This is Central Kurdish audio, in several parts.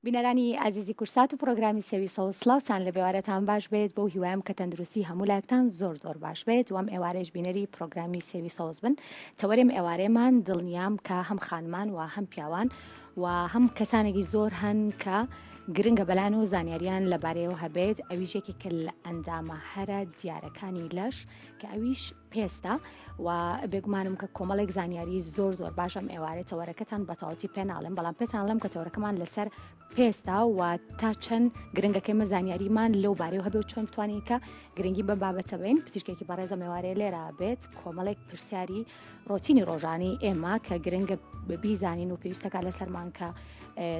بینەرانی ئازیزی کورسات و پرۆگرامی سێوی سەوز سڵاوتان لێ بێوارەتان باش بێت بەو هیوایم کە تەندروستی هەموو لایەکتان زۆر زۆر باش بێت وام ئێوارەیش بینەری پرۆگرامی سێوی سەوز بن تەوەرێم ئێوارێمان دڵنیام کە هەم خانمان و هەم پیاوان و هەم کەسانێکی زۆر هەن کە گرنگە بەلان و زانیاریان لەبارەیەوە هەبێت ئەویش یەکێکە لە ئەندامە هەرە دیارەکانی لەش کە ئەویش پێستە و بێگومانم کە کۆمەڵێک زانیاری زۆر زۆر باشم ئێوارێ تەوەرەکەتان بەتەواوەتی پێ ناڵێم بەڵام پێتان ڵێم کە تەوەرەکەمان لەسەر پێستا و تا چەند گرنگەکەی مە زانیاریمان لەو بارەی هەبێ و چۆن بتوانین کە گرنگی بە بابەتە بین پزیشکێکی بەڕێزە مێوارێ لێرە بێت کۆمەڵێک پرسیاری ڕۆتینی ڕۆژانی ئێمە کە گرنگە بیزانین و پێویستەکە لەسەرمان کە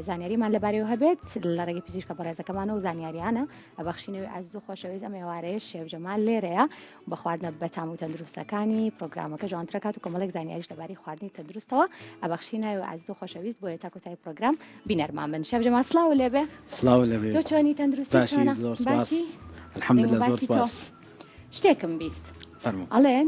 زانیاریمان لەبارەیەوە هەبێت لە ڕێگەی پزیشکە بەڕێزەکەمانەوە زانیاریانە ئەبەخشینەوەی ئازیز و خۆشەویست ئەم ئێوارەیە شێف جەمال لێرەیە بە خواردنە بەتام و تەندروستەکانی پرۆگرامەکە جوانترەکات و کۆمەڵێک زانیاریش لەبارەی خواردنی تەندروستەوە ئەبەخشینەوە ئازیز و خۆشەویست بۆیە تا کۆتایی پرۆگرام بینەرمان بن شێف جەمال سڵاو لێبێ سڵاو لێبێ تۆ چۆنی تەندروستی باشی چۆنە زۆر سپاس باشی الحمدلله دەنگ و زۆر باسی تۆ سپاس شتێکم 20 فەرموو. ئەڵێن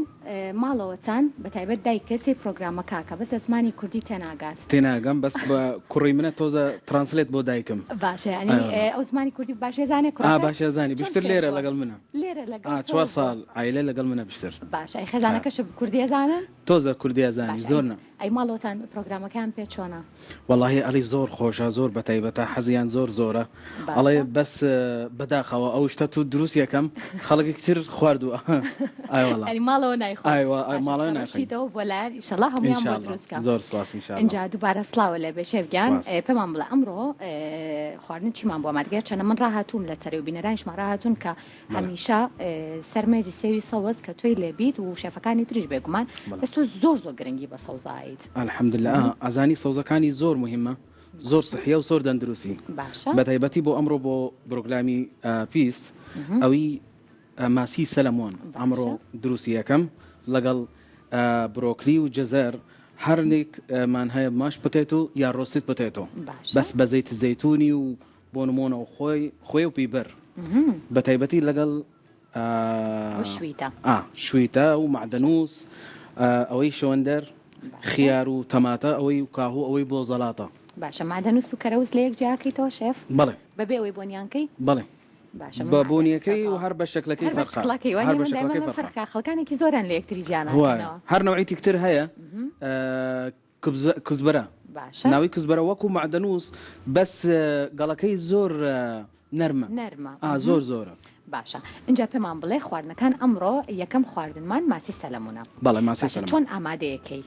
ماڵەوەتان بە تایبەت دایکە سەی پرۆگرامەکە کە بەس لە زمانی کوردی تێناگات. تێناگەم بەس بە کوڕی منە تۆزە translate بۆ دایکم. باشە یانی ئەو زمانی کوردی باشێ زانێ کوڕەکەت؟ ئا باشێ زانی چۆن بیشتر فێر لێرە بووە؟ لەگەڵ منە. لێرە لەگەڵ ئا تۆ چوار بووە. ساڵ عایلە لەگەڵ منە بیشتر. باشە ئەی خێزانەکەشت کوردی ئەزانن؟ تۆزە کوردی ئەزانی باشە زۆر نا. ئەی ماڵەوەتان پرۆگرامەکەیان پێ چۆنە؟ وەڵاهی ئەڵی زۆر خۆشە زۆر بەتایبەتە حەزیان زۆر زۆرە ئەڵێ باشە. بەس بەداخەوە ئەو شتە تو دروست یەکەم خەڵکی تر خواردووە ئای وەڵا یانی ماڵەوە نایخۆن ئایوە ئای باشە ماڵەوە کە نایخۆین ڕۆشتیتەوە بۆ لایان ئیشەڵا هەموویان بۆ ئینشاڵڵا دروست کە زۆر سوپاس ئینشاڵڵا ئینجا دووبارە سڵاوە لێ بێ شێف گیان سوپاس. پێمان بڵێ ئەمڕۆ خواردن چیمان بۆ ئامادە گەرچەنە من ڕاهاتووم لەسەرێ و بینەرانیشمان ڕاهاتوون کە بەڵێ. هەمیشە سەر مێزی سێوی سەوز کە تۆی لێ بیت و شێفەکانی تریش بێگومان بەڵێ. بەس تۆ زۆر زۆر گرنگی بە سەوزە ئایت. الحمدللە ئا ئەزانی سەوزەکانی زۆر مهمە زۆر سحیە و زۆر دەندروسی باشە. بەتایبەتی بۆ ئەمڕۆ بۆ برۆگرامی پیست ئەوی ماسی سەلەمۆن ئەمڕۆ باشە. دروستی ئەکەم لەگەڵ برۆکلی و جەزەر هەرنێک مان هەیە mashed potato یا roasted potato باشە. بەس بە زەیت زەیتونی و بۆ نمۆنە و خۆی خۆی و بیبەر بەتایبەتی لەگەڵ ئەوە شویتە. ئا شویتە و مەعدەنوس ئەوەی شەوەندەر خیار و تەماتە ئەوەی و کاهو ئەوەی بۆ زەڵاتە. باشە مەعدەنوس و کەرەوز لە یەک جیا کەیتەوە شێف؟ بەڵێ. بەبێ ئەوەی بۆنیان کەی؟ بەڵێ. باشە من بە مەعدەنوسە بۆنیەکەی و تەواو. هەر بە شەکلەکەی هەر بە فەرقە. شکڵەکەی هەر وانیە بە من دایمە شەکڵەکەی ئەڵێم فەرقە. فەرقە خەڵکانێکی زۆران لە یەکتری جیا وایە ناکەنەوە. هەر نەوعیتیک تر هەیە کزبرە باشە. ناوی کزبرە وەکو مەعدەنوس بەس گەڵەکەی زۆر نەرمە نەرمە ئا زۆر زۆرە. باشە ئینجا پێمان بڵێ خواردنەکان ئەمڕۆ یەکەم خواردنمان ماسی سەلەمونە بەڵێ ماسی باشە سەلەمۆن. چۆن ئامادەیەکەی؟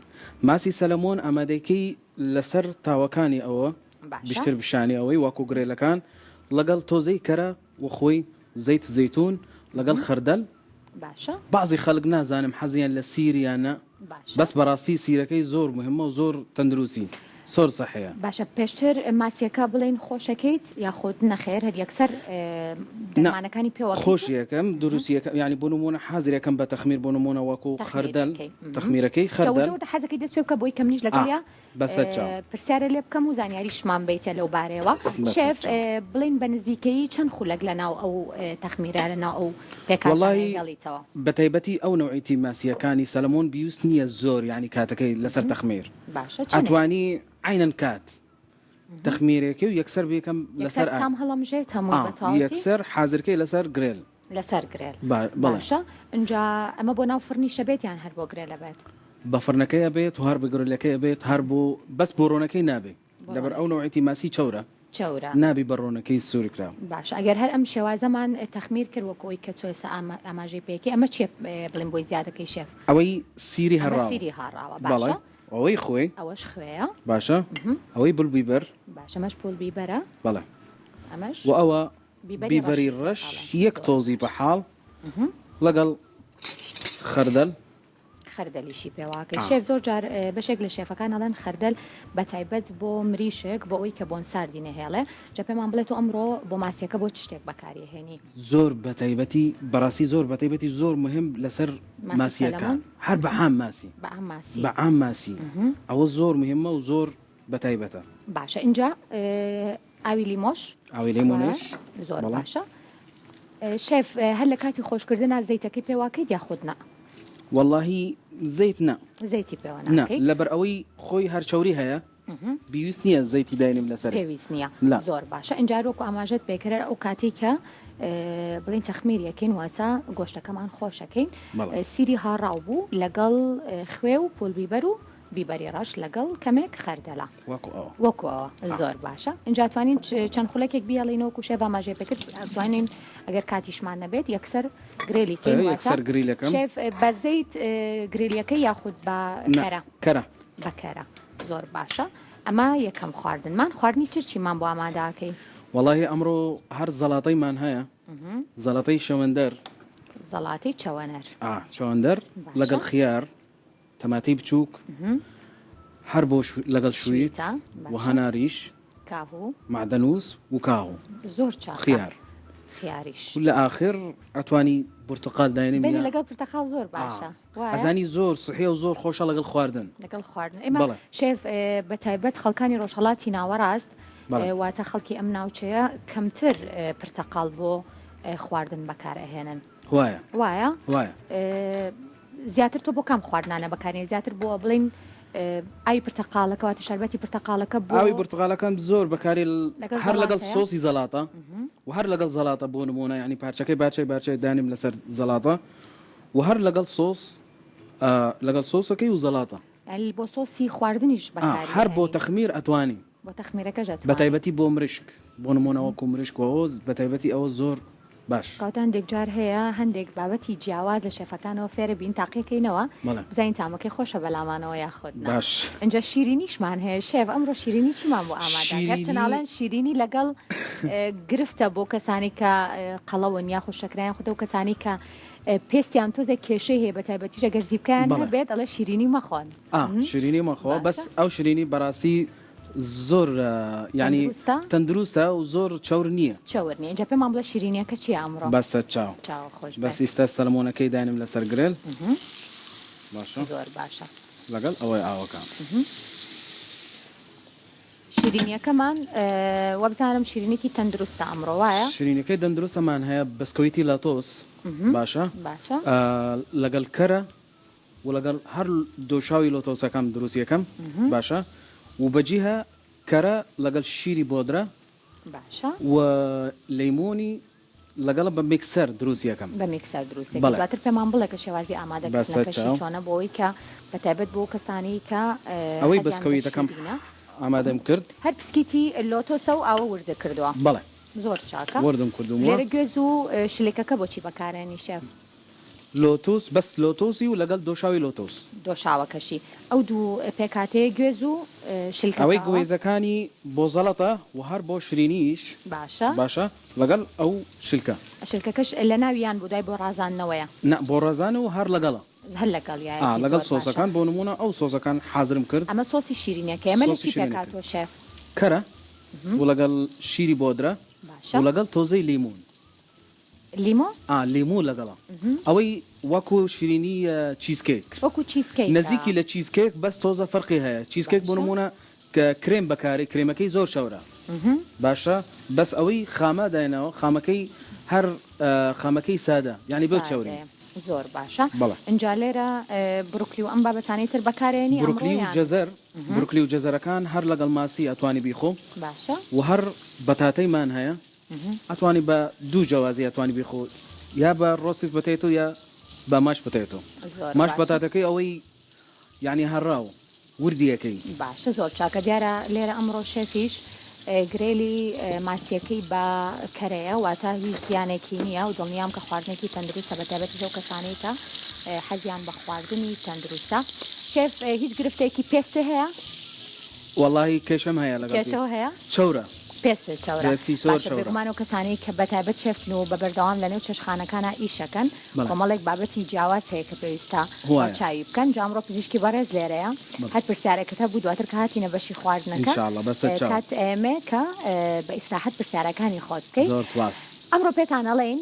ماسی سەلەمۆن ئامادەیکەی لەسەر تاوەکانی ئەوە باشە. بیشتر بشانی ئەوەی وەکو گرێلەکان لەگەڵ تۆزەی کەرە و خۆی زەیت زەیتون لەگەڵ خەردەل باشە. بەعزی خەڵک نازانم حەزیان لە سیر یان نا باشە. بەس بەڕاستی سیرەکەی زۆر مهمە و زۆر تەندروسی زۆر سەحیە. باشە پێشتر ماسیەکە بڵێین خۆشەکەیت یاخود نەخێر هەر یەکسەر نا دەرمانەکانی پێوەکەیت و خۆشی ئەکەم دروستی ئەکەم یانی بۆ نموونە حازری ئەکەم بە تەخمیر بۆ نموونە وەکو خەردەل تەخمیرەکەی تەخمیرەکەی جا خەردەل وردە وردە حەزەکەی دەست پێ بکە بۆی کە منیش ئا لەگەڵیا بەسەر چاو. پرسیارە لێ بکەم و زانیاریشمان بەیتە لەو بارەیەوە. بەسەر شێف چاو. بڵێین بە نزیکەیی چەند خولەک لە ناو ئەو تەخمیرە لە ناو ئەو پێکهاتانە وەڵایی هێڵیتەوە؟ بەتایبەتی ئەو نەوعیتی ماسییەکانی سەلەمۆن بیوست نییە زۆر یانی کاتەکەی لەسەر تەخمیر باشە چەنێک؟ ئەتوانی عەینەن کات تەخمیرەکەی و یەکسەر بیکەم یەکسەر لەسەر ئا چام هەڵەمژێت هەمووی ئا بە تەواوەتی؟ یەکسەر حازرکەی لەسەر grill. لەسەر grill با بەڵێ. باشە ئینجا ئەمە بۆ ناو فڕنیشە بێت یان هەر بۆ grill ە بێت؟ بە فڕنەکەی ئەبێت و هەر بە grill ەکەی ئەبێت هەر بۆ بەس بۆ ڕۆنەکەی نابێ بۆ لەبەر ئەو ڕۆنەکەی. نەوعیتی ماسی چەورە چەورە. نابی بە ڕۆنەکەی سوور کراو. باشە ئەگەر هەر ئەم شێوازەمان تەخمیر کرد وەکو ئەوەی کە تۆ ئێستا ئاماژەی پێکەی ئەمە چیە بڵێن بۆی زیادەکەی شێف؟ ئەوەی سیری ئەمە هەڕاوە. سیری هاڕاوە بەڵێ باشە. ئەوەی خوێ. ئەوەش خوێیە. باشە ئەوەی بول بیبەر. باشە ئەمەش پول بیبەرە. بەڵێ. ئەمەش. وە ئەوە بیبەری بیبەری ڕەش ڕەش یەک تۆزی بەحاڵ لەگەڵ خەردەل. خەردەلیشی پێواکەی شێف زۆر جار بەشێک لە شێفەکان ئەڵێن خەردەل بە تایبەت بۆ مریشک بۆ ئەوی کە بۆن ساردی نەهێڵێ جا پێمان بڵێ تۆ ئەمڕۆ بۆ ماسیەکە بۆ چ شتێک بەکاری هێنی؟ زۆر بەتایبەتی بەڕاستی زۆر بەتایبەتی زۆر مهم لەسەر ماسیەکان هەر بە عام ماسی بە عام ماسی بە عام ماسی ئەوە زۆر مهمە و زۆر بەتایبەتە. باشە ئینجا ئاوی لیمۆش ئاوی لیمۆنیش زۆر باشە شێف هەر لە کاتی خۆشکردنا زەیتەکەی پێواکەیت یاخود نا؟ وەڵاهی زەیت نا زەیتی پێوە نا لەبەر ئەوەی خۆی هەر چەوری هەیە. بیویست نییە زەیتی داینم لەسەر. پێویست نییە. زۆر باشە ئینجا وەکو ئاماژەت پێکرد ئەو کاتەی کە بڵێین تەخمیر یەکەین واتە گۆشتەکەمان خۆشەکەین سیری هاڕاو بوو لەگەڵ خوێ و پۆل بیبەر و بیبەری ڕەش لەگەڵ کەمێک خەردەلە وەکو ئەوە وەکو ئەوە زۆر باشە اینجا توانین چەند خولەکێک بیاڵینەوە وەکو شێف ئاماژەی پێکرد توانین ئەگەر کاتیشمان نەبێت یەکسەر grill ی کەین یەکسەر grill ەکەم شێف بە زەیت grill یەکەی یاخود بە کەرە کەرە بە کەرە زۆر باشە ئەمە یەکەم خواردنمان خواردنی تر چیمان بۆ ئامادەکەی؟ وەڵاهی ئەمڕۆ هەر زەڵاتەیمان هەیە زەڵاتەی شەوەندەر. زەڵاتەی چەوەنەر. ئا چەوەندەر لەگەڵ خیار تەماتەی بچووک هەر بۆ لەگەڵ شویت و هەناریش کاهوو مەعدەنووس و کاهوو زۆر چاکە خیار خیاریش لە ئاخر ئەتوانی برتقال داینم بەلی لەگەڵ پرتەقاڵ زۆر باشە ئەزانی زۆر سحیە و زۆر خۆشە لەگەڵ خواردن لەگەڵ خواردن ئێمە شێف بە تایبەت خەڵکانی ڕۆژهەڵاتی ناوەڕاست واتە خەڵکی ئەم ناوچەیە کەمتر پرتەقاڵ بۆ خواردن بەکار ئەهێنن وایە وایە وایە زیاتر تۆ بۆ کام خواردنانە بەکارێن زیاتر بۆ بڵین ئاوی پرتەقاڵەکە واتە شەربەتی پرتەقاڵەکە بۆ ئاوی پرتەقاڵەکان زۆر بەکاری هەر لەگەڵ سۆسی زەڵاتە و هەر لەگەڵ زەڵاتە بۆ نمونە ینی پارچەکەی بارچەی بارچەی دانیم لەسەر زەڵاتە و هەر لەگەڵ سۆس لەگەڵ سۆسەکەی و زەڵاتە. یانی بۆ سۆسی خواردنیش بەکاری هەر بۆ تەخمیر ئەتوانی. بۆ تەخمیرەکەش ئەتوانی. بەتایبەتی بۆ مریشک بۆ نموونە وەکو مریشک و ئەوە بەتایبەتی ئەوە زۆر باش. کەواتە هەندێک جار هەیە هەندێک بابەتی جیاواز لە شێفەکانەوە فێرە بین تاقیکەینەوە بزانین تامەکەی خۆشە بەلامانەوە یاخود نا. باش. ئینجا شیرینیشمان هەیە شێف ئەمڕۆ شیرینی چیمان بۆ ئامادە کرد؟ چەند ئاڵێن شیرینی لەگەڵ گرفتە بۆ کەسانی کە قەڵەون یاخود شەکرەیان خودە و کەسانی کە پێستیان تۆزێک کێشەی هەیە بەتایبەتیش ئەگەر زیپکەیان هەبێت ئەڵێ شیرینی مەخۆن. ئا شیرینی مەخۆ بەس ئەو شیرینی بەڕاستی زۆر یانی تەندروستە و زۆر چەور نییە. چەور نییە ئینجا پێمان بڵێ شیرینیەکە چییە ئەمڕۆ؟ بەسە چاو. چاو خۆش بێت. بەس ئیستا سەلمۆنەکەی دانیم لەسەر grill باشە. زۆر باشە. لەگەڵ ئەوەی ئاوەکە. شیرینیەکەمان وابزانم شیرینیکی تەندروستە ئەمڕۆ وایە؟ شیرینیەکەی دەندروستەمان هەیە بسکویتی لاتۆس باشە باشە لەگەڵ کەرە و لەگەڵ هەر دۆشاوی لۆتۆسەکەم دروست یەکەم باشە و بەجیهە کەرە لەگەڵ شیری بۆدرە باشە و لەیمۆنی لەگەڵ بە میکسەر دروست یەکەم. بە میکسەر دروست دەکەی دواتر پێمان بڵێ کە شێوازی ئامادە کردنەکەشی چۆنە بۆ ئەوەی کە بە تایبەت بۆ کەسانی کە ئەوەی بسکویتەکەم ئامادەم کرد. هەر پسکیتی لۆتۆسە و ئاوە وردە کردووە. بەڵێ. زۆر چاکە. وردم کردووە. لێرە گوێز و شلکەکە بۆچی بەکارێنی شێف؟ لۆتۆس بەس لۆتۆسی و لەگەڵ دۆشاوی لۆتۆس. دۆشاوەکەشی ئەو دوو پێکهاتەیە گوێز و شلکەکە. ئەوەی گوێزەکانی بۆ زەڵەتە و هەر بۆ شرینیش باشە. باشە لەگەڵ ئەو شلکە. شلکەکەش لەناوی یان بۆ دوای بۆ ڕازاندنەوەیە؟ نا بۆ ڕازانەوە هەر لەگەڵە. هەر لەگەڵیایەتی ئا لەگەڵ زۆر باشە. سۆسەکان بۆ نموونە ئەو سۆسەکان حازرم کرد. ئەمە سۆسی شیرینیەکەیە ئەمە لە سۆسی چی شیرینەکەی. پێکهاتووە شێف؟ کەرە و لەگەڵ شیری بۆدرە باشە. و لەگەڵ تۆزەی لیمون. لیمۆ؟ ئا لیمۆ لەگەڵە ئەوەی وەکو شیرینی چیز کێک. وەکو چیز کەیکە. نزیکی لە چیز کێک بەس تۆزە فەرقی هەیە چیز کێک بۆ باشە. نمونە کە کرێم بەکارێ کرێمەکەی زۆر چەورە باشە بەس ئەوەی خامە دایناوە خامەکەی هەر خامەکەی سادە یانی بێ چەوری. سادەیە زۆر باشە بەڵێ. ئینجا لێرە بروکلی و ئەم بابەتانەی تر بەکارێنی ئەمڕۆ بروکلی و یان؟ جەزەر بروکلی و جەزەرەکان هەر لەگەڵ ماسی ئەتوانی بیخۆ باشە. و هەر بەتاتەیمان هەیە ئەتوانی بە دوو جیاوازی ئەتوانی بیخۆ یا بە roasted potato یا بە mash potato زۆر mash باشە. بەتاتەکەی ئەوەی یانی هەڕاو وردی ئەکەی. باشە زۆر چاکە دیارە لێرە ئەمڕۆ شێفیش grill ی ماسیەکەی بە کەرەیە واتە هیچ زیانێکی نییە و دڵنیام کە خواردنێکی تەندروستە بە تایبەتیش ئەو کەسانەی کە حەزیان بە خواردنی تەندروستە شێف هیچ گرفتێکی پێست هەیە؟ وەڵاهی کێشەم هەیە لەگەڵ کێشەو پێست هەیە؟ چەورە. پێستت چەورە پێستی زۆر باشە چەورە. بێگومان ئەو کەسانەی کە بەتایبەت شێفن و بە بەردەوام لەنێو چێشتخانەکانا ئیشەکەن بەڵێ. کۆمەڵێک بابەتی جیاواز هەیە کە پێویستە وایە. ڕەچاوی بکەن جا ئەمڕۆ پزیشکی بەڕێز لێرەیە بەڵێ. هەر پرسیارێکت هەبوو دواتر کە هاتینە بەشی خواردنەکە ان شاء اللە بەسەر چاو. کات ئەیەمێ کە بە ئیسراحەت پرسیارەکانی خۆت بکەی. زۆر سوپاس. ئەمڕۆ پێتان ئەڵێین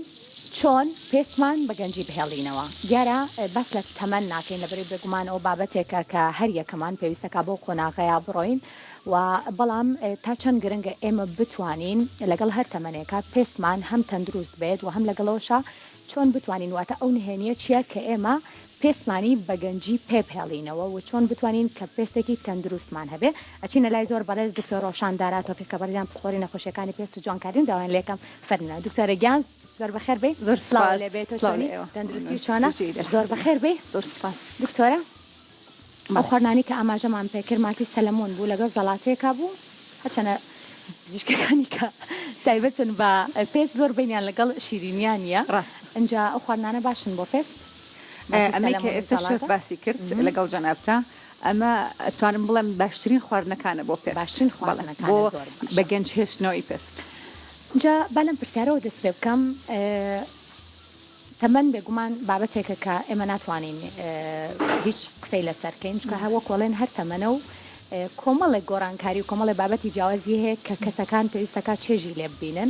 چۆن پێستمان بە گەنجی بهێڵینەوە؟ دیارە باس لە تەمەن ناکەین لەبەرئەوەی بێگومان ئەوە بابەتێکە کە هەر یەکەمان پێویستەکا بەو قۆناغەیا بڕۆین و بەڵام تا چەند گرنگە ئێمە بتوانین لەگەڵ هەر تەمەنێکا پێستمان هەم تەندروست بێت و هەم لەگەڵەوەشا چۆن بتوانین واتە ئەو نهێنیە چیە کە ئێمە. پێستمانی بە گەنجی پێ بهێڵینەوە و چۆن بتوانین کە پێستێکی تەندروستمان هەبێ ئەچینە لای زۆر بەڕێز دکتۆر ڕۆشان دارا تۆفیق کە بەڕێزیان پسپۆری نەخۆشیەکانی پێست و جوانکارین داوایان لێکەم فەرموون دکتۆرە گیان زۆر بەخێر بێی زۆر سڵاو سوپاس لێ بێ تۆ سڵاو لە چۆنی ئێوە تەندروستی چۆنە بژی لەش زۆر بەخێر بێی زۆر سوپاس دکتۆرە ئەو بەڵێ. خواردنانەی کە ئاماژەمان پێکرد ماسی سەلەمۆن بوو لەگەڵ زەڵاتەیەکا بوو هەرچەنە پزیشکەکانی کە تایبەتن بە پێست زۆر بەینیان لەگەڵ شیرینیا نییە ڕاستە. ئینجا ئەو خواردنانە باشن بۆ پێست ماسی ئەمەی کە سەلەمۆن و ئێستا شێف زەڵاتە باسی کرد لەگەڵ جەنابتا ئەمە ئەتوانم بڵێم باشترین خواردنەکانە بۆ پێست باشترین بەڵێ خواردنەکانە بۆ زۆر بە باشە. گەنج هێشتنەوەی پێست. جا با لەم پرسیارەوە دەست پێ بکەم تەمەن بێگومان بابەتێکە کە ئێمە ناتوانین هیچ قسەی لەسەر کەین چونکە هەر وەک وەڵێن هەر تەمەنە و کۆمەڵێک گۆڕانکاری و کۆمەڵێک بابەتی جیاوازی هەیە کە کەسەکان پێویستەکە چێژی لێ ببینن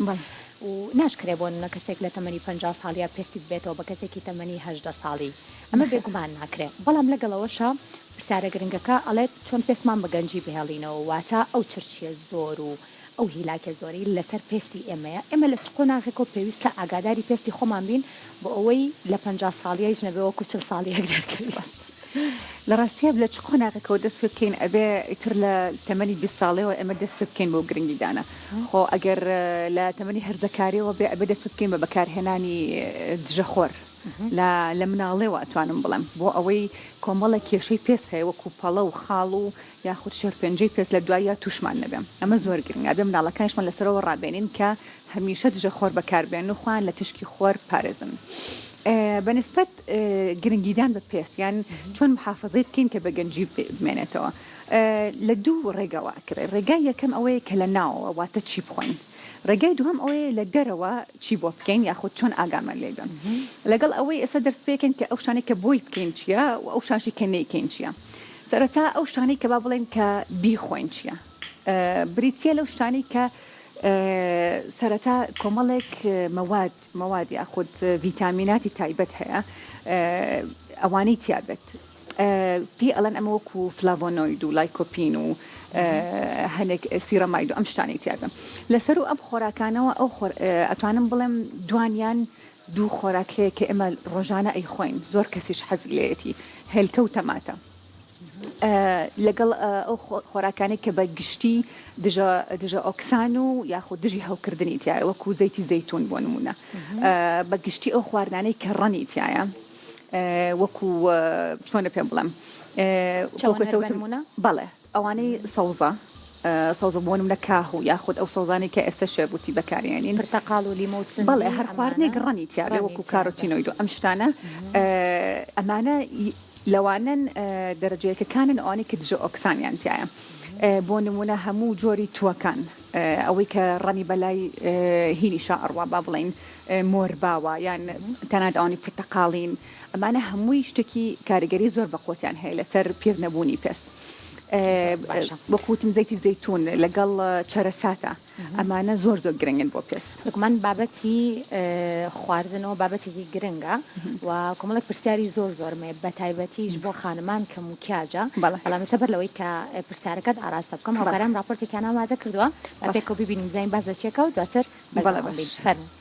و ناشکرێ بۆ نمونە کەسێک لە تەمەنی 50 ساڵیا پێستی ببێتەوە بە کەسێکی تەمەنی 18 ساڵی ئەمە بێگومان ناکرێ بەڵام لەگەڵ ئەوەشا پرسیارە گرنگەکە ئەڵێت چۆن پێستمان بە گەنجی بهێڵینەوە واتە ئەو چرچیە زۆر و ئەو هیلاکە زۆرەی لەسەر پێستی ئێمەیە، ئێمە لە چ قۆناغێکەوە پێویستە ئاگاداری پێستی خۆمان بین بۆ ئەوەی لە 50 ساڵییش نەبێ وەکو 40 ساڵییەک دەرکەوین؟ لە ڕاستیا لە چ قۆناغێکەوە دەست پێ بکەین ئەبێ ئیتر لە تەمەنی 20 ساڵیەوە ئێمە دەست پێ بکەین بۆ گرنگیدانە خۆ ئەگەر لە تەمەنی هەرزەکاریەوە بێ ئەبێ دەست پێ بکەین بە بەکارهێنانی دژەخۆر لە لە مناڵێوە ئەتوانم بڵێم بۆ ئەوەی کۆمەڵێک کێشەی پێست هەیە وەکو پەڵە و خاڵ و یاخود شێرپەنجەی پێست لە دواییا توشمان نەبێ ئەمە زۆر گرنگە ئەبێ مناڵەکانیشمان لەسەرەوە ڕابێنین کە هەمیشە دژە خۆر بەکاربێنن و خۆیان لە تیشکی خۆر بپارێزن بە نسبەت گرنگیدان بە پێست یان چۆن محافەزەی بکەین کە بە گەنجی بمێنێتەوە لە دوو ڕێگەوە ئەکرێ ڕێگای یەکەم ئەوەیە کە لە ناوەوە واتە چی بخۆین ڕێگای دووهەم ئەوەیە لە دەرەوە چی بۆ بکەین یاخود چۆن ئاگامان لێ بێ لەگەڵ ئەوەی ئێستا دەرس پێکەین کە ئەو شتانەی کە بۆی بکەین چییە و ئەو شتانەشی کە نەیکەین چییە سەرەتا ئەو شتانەی کە با بڵێین کە بیخۆین چییە؟ بریتییە لەو شتانەی کە سەرەتا کۆمەڵێک مەواد مەواد یاخود ڤیتامیناتی تایبەت هەیە ئەوانەی تیا بێت پێی ئەڵێن ئەمە وەکو فلاڤۆنۆید و لایکۆپین و هەنێک سیرەماید و ئەم شتانەی تیا بێ لەسەر و ئەم خۆراکانەوە ئەو ئەتوانم بڵێم دوانیان دوو خۆراک هەیە کە ئێمە ڕۆژانە ئەیخۆین زۆر کەسیش حەزی لێیەتی هێلکە و تەماتە لەگەڵ ئەو خۆراکانەی کە بە گشتی دژە دژە ئۆکسان و یاخود دژی هەوکردنی تایە وەکو زەیتی زەیتون بۆ نمونە بە گشتی ئەو خواردنانەی کە ڕەنی تایە وەکو چۆنە پێم بڵێم بەڵێ ئەوانەی سەوزە سەوزە بۆ نمونە کاهو یاخود ئەو سەوزانەی کە ئێستا شێف وتی بەکاریێنین پرتەقاڵ و لیمۆ و سندی بەڵێ هەر خواردنێک ڕەنی تیابێ وەکو کارۆتینۆید و ئەم شتانە ئەمانە لەوانەن دەرەجە یەکەکانن ئەوانەی کە دژە ئۆکسانیان تیایە بۆ نمونە هەموو جۆری تووەکان ئەوەی کە ڕەنی بەلای هینیشا ئەڕوا با بڵێین مۆرباوە یان تەنانەت ئەوانەی پرتەقاڵین ئەمانە هەمووی شتێکی کاریگەری زۆر بەقوەتیان هەیە لەسەر پیر نەبوونی پێست وەکو وتم زەیتی زەیتون لەگەڵ چەرەساتە ئەمانە زۆر زۆر گرنگن بۆ پێست. بێگومان بابەتی خواردنەوە بابەتێکی گرنگە و کۆمەڵێک پرسیاری زۆر زۆرم هەیە بەتایبەتیش بۆ خانمان کە موکیاجە بەڵام ئێستا بەر لەوەی کە پرسیارەکەت ئاراستە بکەم هاوکاران راپۆرتێکیان ئامادە کردووە با پێکەوە ببینین بزانین باس لە چیەکە و دواتر بەردەوام بین فەرموو.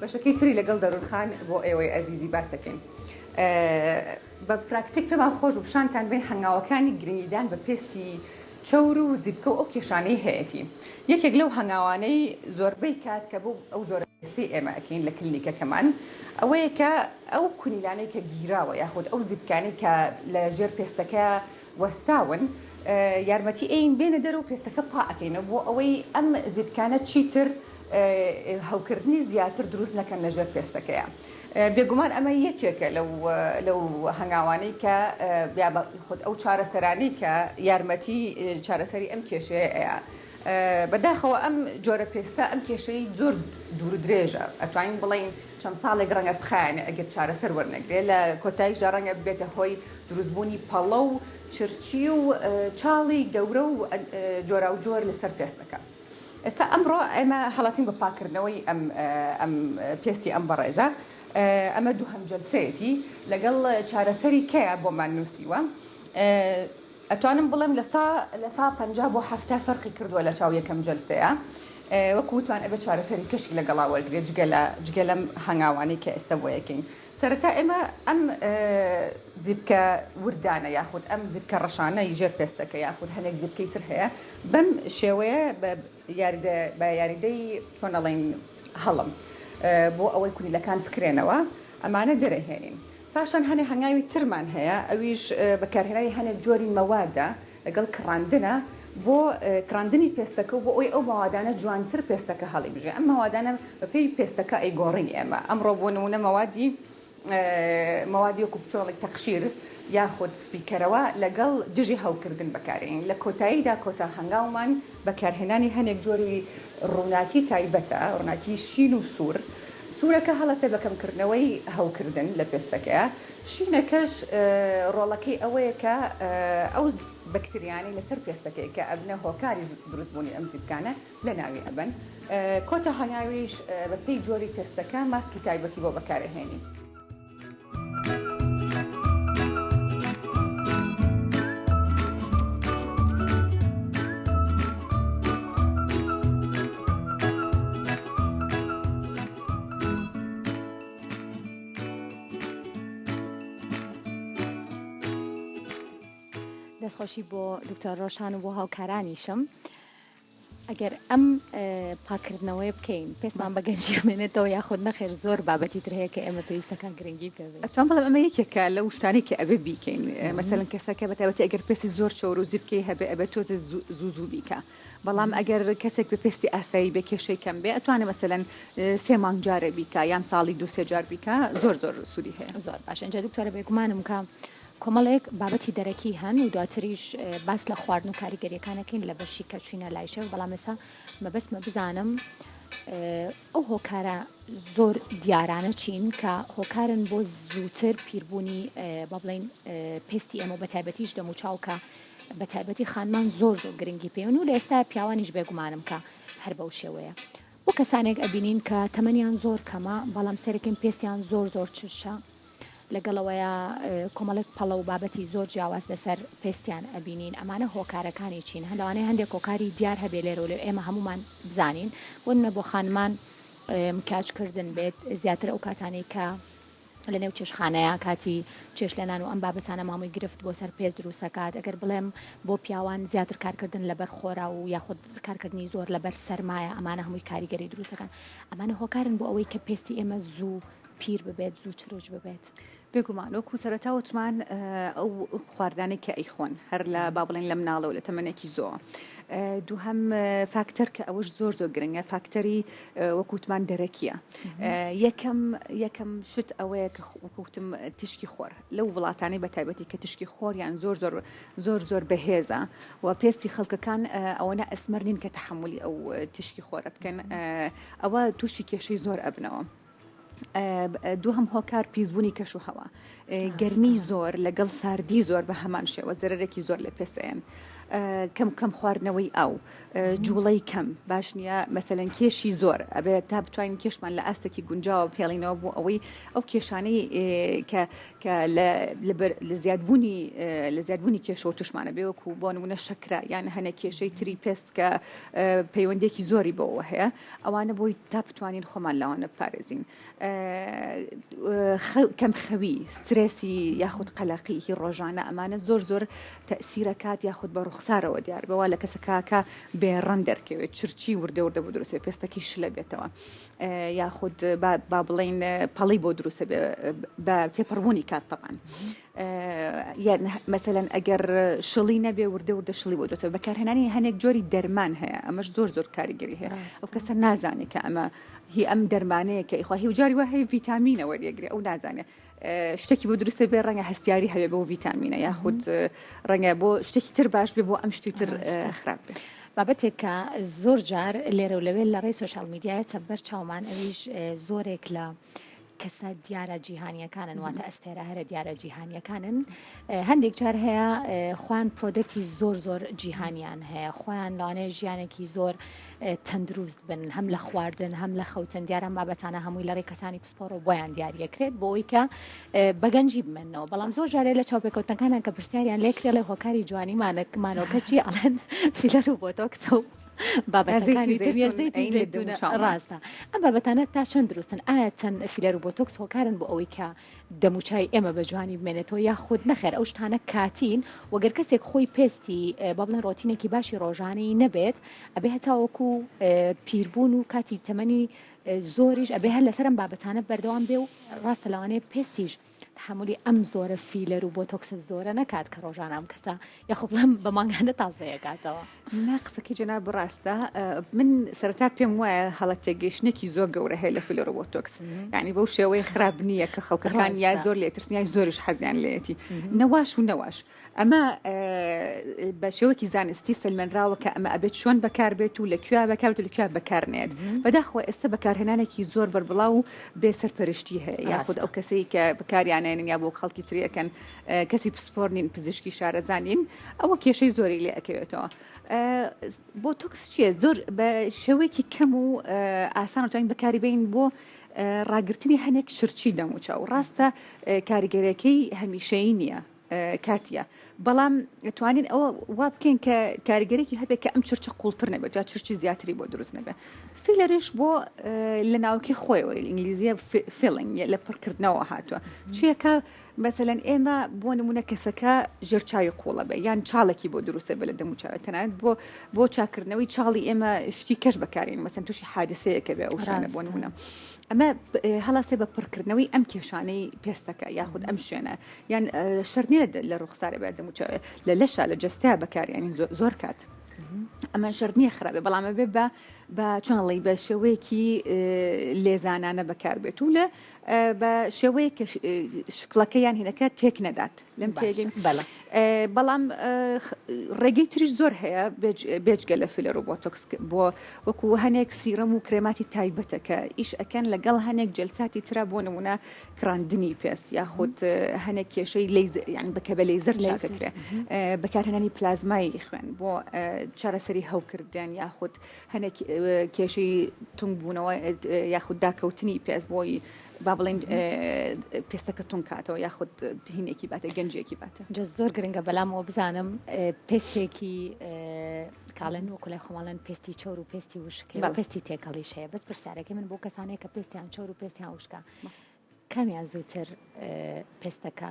بەشەکەی تری لەگەڵ دەروون خان بۆ ئێوەی ئەزیزی باسەکەین بە پراکتیک پێمان خۆش بوو پیشانتان بەین هەنگاوەکانی گرنگیدان بە پێستی چەور و زیپکە و ئەو کێشانەی هەیەتی. یەکێک لەو هەنگاوانەی زۆربەی کات کە بۆ ئەو جۆرە پێستەی ئێمە ئەکەین لە کلینیکەکەمان ئەوەیە کە ئەو کونیلانەی کە گیراوە یاخود ئەو زیپکانەی کە لە ژێر پێستەکە وەستاون یارمەتی ئەین بێنە دەر و پێستەکە پا ئەکەینەوە بۆ ئەوەی ئەم زیپکانە چیتر هەوکردنی زیاتر دروست نەکەن لە ژێر پێستەکەیا. بێگومان ئەمە یەکێکە لەو لەو هەنگاوانەی کە یا خود ئەو چارەسەرانەی کە یارمەتی چارەسەری ئەم کێشەیە ئەیا. بەداخەوە ئەم جۆرە پێستە ئەم کێشەی زۆر دوور و درێژە ئەتوانین بڵێین چەند ساڵێک ڕەنگە بخایەنێ ئەگەر چارەسەر وەرنەگرێ لە کۆتاییشدا ڕەنگە ببێتە هۆی دروستبوونی پەڵە و چرچی و چاڵی گەورە و جۆراوجۆر لەسەر پێستەکە. ئێستا ئەمڕۆ ئێمە هەڵەسین بە پاککردنەوەی ئەم ئەم پێستی ئەم بەڕێزە ئەمە دووهەم جەلسەیەتی لەگەڵ چارەسەری کەیە بۆمان نووسیوە ئەتوانم بڵێم لە سا لە سا 50 بۆ 70 فەرقی کردووە لە چاو یەکەم جەلسەیە وەکو وتمان ئەبێ چارەسەری کەشی لەگەڵا وەرگێت جگە لە جگە لەم هەنگاوانەی کە ئێستا بۆ یەکەین سەرەتا ئێمە ئەم زیپکە وردانە یاخود ئەم زیپکە ڕەشانەی ژێر پێستەکە یاخود هەنێک زیپکەی تر هەیە بەم شێوەیە بە یاریدە بە یاریدەی چۆن ئەڵێین هەڵم بۆ ئەوەی کونیلەکان بکرێنەوە ئەمانە دەرەهێنین. پاشان هەنێ هەنگاوی ترمان هەیە ئەویش بەکارهێنانی هەنێک جۆری مەوادە لەگەڵ کڕاندنە بۆ کڕاندنی پێستەکە و بۆ ئەوەی ئەو مەوادانە جوانتر پێستەکە هەڵیبژێ ئەم مەوادانە بەپێی پێستەکە ئەیگۆڕین ئێمە ئەمڕۆ بۆ نموونە مەوادی مەوادی وەکو پچۆڵی تەقشیر یاخود سپیکەرەوە لەگەڵ دژی هەوکردن بەکارێنین لە کۆتاییدا کۆتا هەنگاومان بەکارهێنانی هەنێک جۆری ڕووناکی تایبەتە ڕووناکی شین و سوور سوورەکە هەڵەسێ بە کەمکردنەوەی هەوکردن لە پێستەکەیا شینەکەش ڕۆڵەکەی ئەوەیە کە ئەو بەکتریانەی لەسەر پێستەکەی کە ئەبنە هۆکاری دروستبوونی ئەم زیپکانە لەناوی ئەبەن. کۆتا هەنگاویش بەپێی جۆری پێستەکە ماسکی تایبەتی بۆ بەکارئەهێنین. دەستخۆشی بۆ دکتۆر ڕۆشان و بۆ هاوکارانیشم ئەگەر ئەم پاکردنەوەی بکەین پێستمان بە گەنجی ئەمێنێتەوە یاخود نەخێر زۆر بابەتی تر هەیە کە ئێمە پێویستەکان گرنگی پێ بدەین. ئەتوانم بڵێم ئەمە یەکێکە لەو شتانەی کە ئەبێ بیکەین مەسەلەن کەسەکە بە تایبەتی ئەگەر پێستی زۆر چەور و زیپکەی هەبێ ئەبێ تۆزێ زوو زوو بیکا بەڵام ئەگەر کەسێک بە پێستی ئاسایی بێ کێشەی کەم بێ ئەتوانێ مەسەلەن سێ مانگ جارێ بیکا یان ساڵی دوو سێ جار بیکا زۆر زۆر سوودی هەیە. زۆر باشە ئینجا دکتۆرە بێگومانم کە کۆمەڵێک بابەتی دەرەکی هەن و دواتریش باس لە خواردن و کاریگەریەکان ئەکەین لە بەشی کە چوینە لای شێف بەڵام ئێستا مەبەستمە بزانم ئەو هۆکارە زۆر دیارانە چین کە هۆکارن بۆ زووتر پیربوونی با بڵین پێستی ئێمە بە تایبەتیش دەموچاو کە بە تایبەتی خانمان زۆر زۆر گرنگی پێون و لە ئێستا پیاوانیش بێگومانم کە هەر بەو شێوەیە بۆ کەسانێک ئەبینین کە تەمەنیان زۆر کەمە بەڵام سەرەکەین پێستیان زۆر زۆر چرچە لەگەڵ ئەوەیا کۆمەڵێک پەڵە و بابەتی زۆر جیاواز لەسەر پێستیان ئەبینین ئەمانە هۆکارەکانی چین هەن لەوانەیە هەندێک هۆکاری دیار هەبێ لێرە و لەوێ ئێمە هەموومان بزانین بۆ نمونە بۆ خانمان مکیاج کردن بێت زیاتر ئەو کاتانەی کە لە نێو چێشخانەیە کاتی چێشلێنان و ئەم بابەتانە مامۆی گرفت بۆ سەر پێست دروستەکات ئەگەر بڵێم بۆ پیاوان زیاتر کارکردن لەبەر خۆرا و یاخود کارکردنی زۆر لەبەر سەرمایە ئەمانە هەمووی کاریگەری دروستەکەن ئەمانە هۆکارن بۆ ئەوەی کە پێستی ئێمە زوو پیر ببێت زوو چرچ ببێت. بێگومان وەکو سەرەتا وتمان ئەو خواردانەی کە ئەیخۆن هەر لە با بڵێن لە مناڵەوە لە تەمەنێکی زۆوە دووهەم فاکتەر کە ئەوەش زۆر زۆر گرنگە فاکتەری وەکو وتمان دەرەکیە یەکەم یەکەم شت ئەوەیە کە وەکو وتم تیشکی خۆر لەو وڵاتانەی بە تایبەتی کە تیشکی خۆریان زۆر زۆر زۆر زۆر بەهێزە و پێستی خەڵکەکان ئەوەنە ئەسمەر نین کە تەحەمولی ئەو تیشکی خۆرە بکەن ئەوە تووشی کێشەی زۆر ئەبنەوە. دووهەم هۆکار پیسبوونی کەش و هەوا گەرمی زۆر لەگەڵ ساردی زۆر بە هەمان شێوە زەرەرێکی زۆر لە پێست ئەیەن کەم کەم خواردنەوەی ئاو جوڵەی کەم باش نییە مەسەلەن کێشی زۆر ئەبێت تا بتوانین کێشمان لە ئاستێکی گونجاوە پێڵینەوە بۆ ئەوەی ئەو کێشانەی کە کە لە زیادبوونی لە زیادبوونی کێشەوە توشمانە بێ وەکو بۆ نمونە شەکرە یان هەنێک کێشەی تری پێست کە پەیوەندێکی زۆری بەوە هەیە ئەوانە بۆی تا بتوانین خۆمان لەوانە بپارێزین کەم خەوی سترێسی یاخود قەلەقی هی ڕۆژانە ئەمانە زۆر زۆر تەسیرەکات یاخود بە ڕوخسارەوە دیار بەوە لە کەسەکەکە بێڕەنگ دەرکەوێت چرچی وردە وردە بۆ دروستێ پێستەکەی شلە بێتەوە یاخود با بڵین پەڵی بۆ دروستە بە تێپەڕبوونی کات تەبان. یان مەسەلەن ئەگەر شڵی نەبێ وردە وردە شڵی بۆ دروست بەکارهێنانی هەنێک جۆری دەرمان هەیە ئەمەش زۆر زۆر کاریگەری هەیە ئەو کەسە نازانێت کە ئەمە هی ئەم دەرمانەیە کە ئیخوا هی جاری وا هەیە ڤیتامینە وەریەگرێ ئەو نازانێ شتێکی بۆ دروستە بێ ڕەنگە هەستیاری هەبێ بۆ ڤیتامینە یاخود ڕەنگە بۆ شتێکی تر باش بێ بۆ ئەم شتی تر خراپ بێ. بابەتێک کە زۆر جار لێرە و لەوێ لە ڕێی سۆشیال میدیایە چە بەر چاومان ئەویش زۆرێک لە. کەسە دیارە جیهانیەکانن واتە ئەستێرە هەرە دیارە جیهانیەکانن هەندێک جار هەیە خۆیان product ی زۆر زۆر جیهانیان هەیە خۆیان لەوانەیە ژیانێکی زۆر تەندروست بن هەم لە خواردن هەم لە خەوتن دیارە ئەم بابەتانە هەمووی لە ڕێی کەسانی پسپۆڕ و بۆیان دیاریەکرێت بۆ ئەوەی کە بەگەنجی بمێنەوە بەڵام زۆر جارێ لە چاوپێکەوتنەکانیان کە پرسیاریان لێکرێ هۆکاری جوانی مانەوەکە چی ئەڵێن فیلەر و بۆتۆکسە و بابەتەکانی تر زەیتی زەیتونە ڕاستە ئەم بابەتانە تا چەند دروستن ئایا چەند فیلەر و بۆتۆکس هۆکارن بۆ ئەوەی کە دەموچای ئێمە بە جوانی بمێنێتەوە یاخود نەخێر ئەو شتانە کاتین وەگەر کەسێک خۆی پێستی با بڵێن ڕۆتینێکی باشی ڕۆژانەی نەبێت ئەبێ هەتاوەکو پیربوون و کاتی تەمەنی زۆریش ئەبێ هەر لەسەر ئەم بابەتانە بەردەوام بێ و ڕاستە لەوانەیە پێستیش تحملی ئەم زۆرە فیلەر و بۆتۆکسە زۆرە نەکات کە ڕۆژانە ئەم کەسە یاخۆ بڵێم بە مانگانە تازەیەکاتەوە. نا قسەکەی جەناب ڕاستە من سەرەتا پێم وایە هەڵە تێگەیشتنێکی زۆر گەورە هەیە لە فیلەر و بۆتۆکس یعنی بەو شێوەیە خراپ نییە کە خەڵکەکان یا زۆر لێترسن یا زۆریش حەزیان لێیەتی نەواش و نەواش ئەمە بە شێوەکی زانستی سەلمێنراوە کە ئەمە ئەبێت چۆن بەکاربێت و لە کوێ بەکاربێت و لە کوێ بەکارنێت بەداخەوە ئێستا بەکارهێنانێکی زۆر بەربڵاو و بێ سەرپەرشتی هەیە یاخود ئەو کەسەی کە بەکاریانێنن یا بۆ خەڵکی تریەکەن کەسی پسپۆر نین پزیشکی شارەزا نین ئەوە کێشەی زۆری لێ ئەکەوێتەوە بۆتۆکس چییە زۆر بە شێوەیەکی کەم و ئاسان توانین بەکاری بین بۆ ڕاگرتنی هەنێک چرچی دەموچاو ڕاستە کاریگەرەکەی هەمیشەیی نییە کاتیە بەڵام توانین ئەوە وا بکەین کە کاریگەرێکی هەبێت کە ئەم چرچە قوڵتر نەبێت یا چرچی زیاتری بۆ دروست نەبێت فیلەریش بۆ لە ناوکی خۆیەوە ئینگلیزیە filling لە پڕکردنەوە هاتووە چیەکە مەسەلەن ئێمە بۆ نمونە کەسەکە ژێر چاوی قوڵە بێ یان چاڵێکی بۆ دروستە بێ لە دەم و چاوێت تەنانەت بۆ بۆ چاکردنەوەی چاڵی ئێمە شتی کەش بەکارین مەسەن تووشی حادسەیەکە بێ ئەو شوێنە بۆ نمونە ئەمە هەڵاسێ بە پڕکردنەوەی ئەم کێشانەی پێستەکە یاخود ئەم شوێنە یان شەرت نییە لە ڕوخسارە بێت دەم و چاوێ لە لەشە لە جەستەیە بەکاریانی زۆر کات ئەمە شەرت نییە خراپێ بەڵام ئەبێ بە بە چۆنڵی بە شێوەیەکی لێزانانە بەکاربێت و لە بە شێوەیەک کە شکڵەکە یان هینەکە تێک نەدات لەم تێگەین بەڵێ بەڵام ڕێگەی تریش زۆر هەیە بێجگە لە فیلەر و بۆتۆکس بۆ وەکو هەنێک سیرەم و کرێماتی تایبەتە کە ئیش ئەکەن لەگەڵ هەنێک جلساتی ترا بۆ نمونە کڕاندنی پێست یاخود هەنێک کێشەی لەیزەر یان بکە بە لەیزەر چاکەکرێ بەکارهێنانی پلازمای خوێن بۆ چارەسەری هەوکردن یاخود هەنێک کێشەی تونگبوونەوە یاخود داکەوتنی پێست بۆی با بڵێین پێستەکە تونگ کاتەوە یاخود هینێکی باتە گەنجێکی باتە. جا زۆر گرنگە بەلامەوە بزانم پێستێکی کاڵێن وەکو لای خۆماڵێن پێستی چەور و پێستی وشک هەیە پێستی تێکەڵیش هەیە بەس پرسیارەکەی من بۆ کەسانەیە کە پێستیان چەور و پێستیان وشکە کامیان زووتر پێستەکە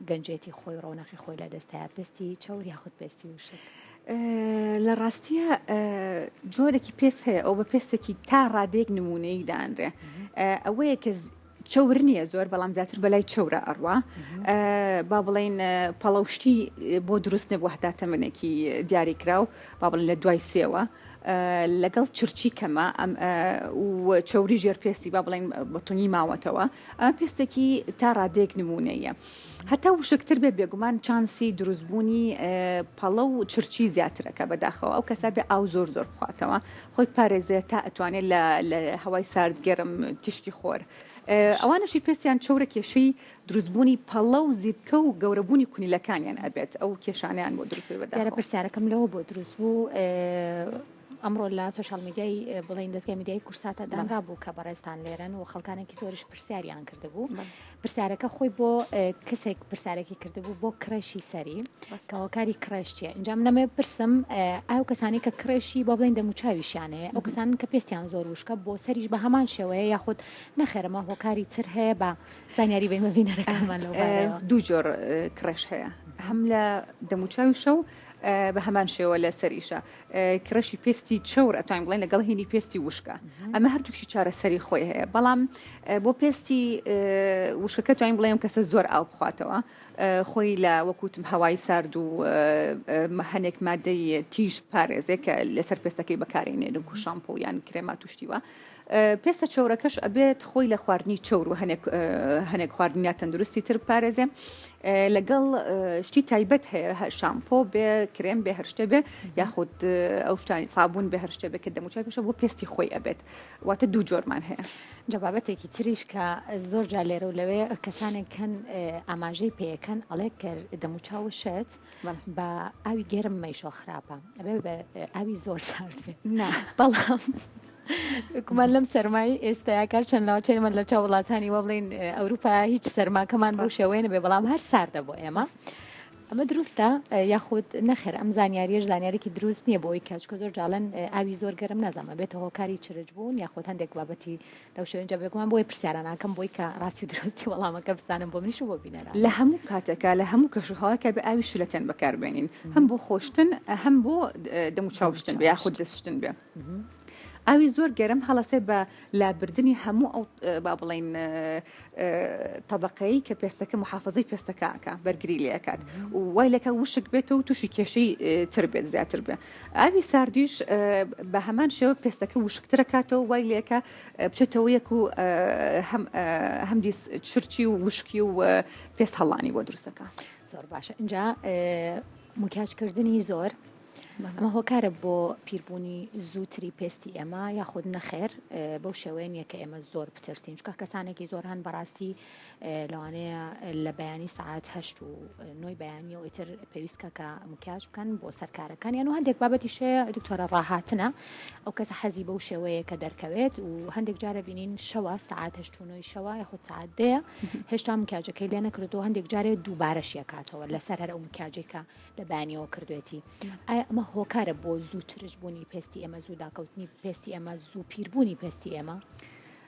گەنجێتی خۆی ڕۆنەقی خۆی لە دەستایە پێستی چەور یاخود پێستی وشک؟ لە ڕاستیە جۆرێکی پێست هەیە ئەو بە پێستێکی تا ڕادەیەک نمونەیی دانرێ ئەوەیە کە چەور نییە زۆر بەڵام زیاتر بەلای چەورە ئەڕوا با بڵین پەڵەوشتی بۆ دروست نەبوو هەتا تەمەنێکی دیاریکراو با بڵێن لە دوای سێوە لەگەڵ چرچی کەمە ئەم و چەوری ژێر پێستی با بڵێن بە تونی ماوەتەوە ئەمە پێستێکی تا ڕادەیەک نمونەیە هەتا وشکتر بێ بێگومان چانسی دروستبوونی پەڵە و چرچی زیاترەکە بەداخەوە ئەو کەسە بێ ئاو زۆر زۆر بخواتەوە خۆی پارێزێت تا ئەتوانێت لە هەوای سارد گەرم تیشکی خۆر ئەوانەشی پێستیان چەورە کێشەی دروستبوونی پەڵە و زیپکە و گەورەبوونی کونیلەکانیان ئەبێت ئەو کێشانەیان بۆ دروست بێت دیارە بەداخەوە. پرسیارەکەم لەوە بۆ دروست بوو ئەمڕۆ لە سۆشیال میدیای بڵێین دەزگای میدیایی کوردساتە دانرا بوو کە بەڕێزتان لێرەن و خەڵکانێکی زۆریش پرسیاریان کردبوو پرسیارەکە خۆی بۆ کەسێک پرسیارێکی کردبوو بۆ کڕێشی سەری کە هۆکاری کڕێش چییە ئینجا من ئەمەوێ بپرسم ئایا ئەو کەسانەی کە کڕێشی با بڵێین دەموچاویشیان هەیە ئەو کەسانەن کە پێستیان زۆر وشکە بۆ سەریش بە هەمان شێوەیە یاخود نەخێر ئەمە هۆکاری تر هەیە بە زانیاری بەیمە بینەرەکانمان لەو بارەیەوە. دوو جۆر کڕێش هەیە هەم لە دەموچاویشە و بە هەمان شێوە لە سەریشە کڕێشی پێستی چەور ئەتوانین بڵێن لەگەڵ هینی پێستی وشکە ئەمە هەردووکشی چارەسەری خۆی هەیە بەڵام بۆ پێستی وشکەکە توانین بڵێم کەسە زۆر ئاو بخواتەوە خۆی لە وەکوتم هەوای سارد و هەنێک مادەی تیژ پارێزێک کە لەسەر پێستەکەی بەکارێنێن و شامپۆ یان کرێمات و شتیوە پێستە چەورەکەش ئەبێت خۆی لە خواردنی چەور و هەنێک هەنێک خواردنی ناتەندروستی تر بپارێزێ لەگەڵ شتی تایبەت هەیە شامپۆ بێ. کرێم بێ هەر شتێ بێ یاخود ئەو شتانی سابوون بێ هەر شتێ بێ کە دەموچاوی پێشە بۆ پێستی خۆی ئەبێت واتە دوو جۆرمان هەیە. جا بابەتێکی تریش کە زۆر جار لێرە و لەوێ کەسانێک هەن ئاماژەی پێیەکەن ئەڵێ کە دەموچاو شت بە ئاوی گەرم مەیشۆ خراپە ئەبێ بە ئاوی زۆر سارد بێ بەڵام بێگومان لەم سەرمایی ئێستایا کار چەند ناوچەی من لە چاو وڵاتانی وە بڵین ئەوروپا هیچ سەرماکەمان بەو شێوەیە نەبێ بەڵام هەر ساردە بۆ ئێمە. ئەمە دروستە یاخود نەخێر ئەم زانیاریەش زانیارێکی دروست نییە بۆی کە چکە زۆر جاڵن ئاوی زۆر گەرم نازانم بێتە هۆکاری چرچ بوون یاخود هەندێک بابەتی لەو شوێن جا بێگومان بۆی پرسیاراناکەم بۆی کە ڕاستی و دروستی وەڵامەکە بزانم بۆ منیش و بۆ بینەران. لە هەموو کاتێکا لە هەموو کەش و هەواکا بێ ئاوی شلەتێن بەکار بێنین هەم بۆ خۆشتن هەم بۆ دەموچاو شتن بێ یاخود دەست شتن بێ. ئاوی زۆر گەرم هەڵەسێ بە لابردنی هەموو ئەو با بڵین تەبقەی کە پێستەکە محافزەی پێستەکە ئەکا بەرگری لێ ئەکات و وای لەکە وشک بێتەوە و تووشی کێشەی تر بێت زیاتر بێ ئاوی ساردیش بە هەمان شێوە پێستەکە وشکترەکاتەوە وای لێکە بچێتەوە یەک و هەمدیس چرچی و وشکی و پێست هەڵانی بۆ دروستەکە زۆر باشە اینجا مکیاجکردنی زۆر ئەمە هۆکارە بۆ پیربوونی زووتری پێستی ئێمە یاخود نەخێر بەو شێوەیە نییە کە ئێمە زۆر بترسین چونکە کەسانێکی زۆر هەن بەڕاستی لەوانەیە لە بەیانی سەعات هەشت و نۆی بەیانیەوە ئیتر پێویستکە کە مکیاج بکەن بۆ سەرکارەکانیان و هەندێک بابەتی شەیە دکتۆرە ڕاهاتنە ئەو کەسە حەزی بەو شێوەیە کە دەرکەوێت و هەندێک جارە بینین شەوە سەعات هەشت و نۆی شەوە یاخود سەعات دەیە هێشتا مکیاجەکەی لێ نەکردەوە هەندێک جارێ دووبارەشیەکاتەوە لەسەر هەر ئەو مکیاجێکە لە بەیانیەوە کردوێتی ئایا ئەمە هۆکارە بۆ زوو چرچ بوونی پێستی ئێمە زوو داکەوتنی پێستی ئێمە زوو پیربوونی پێستی ئێمە؟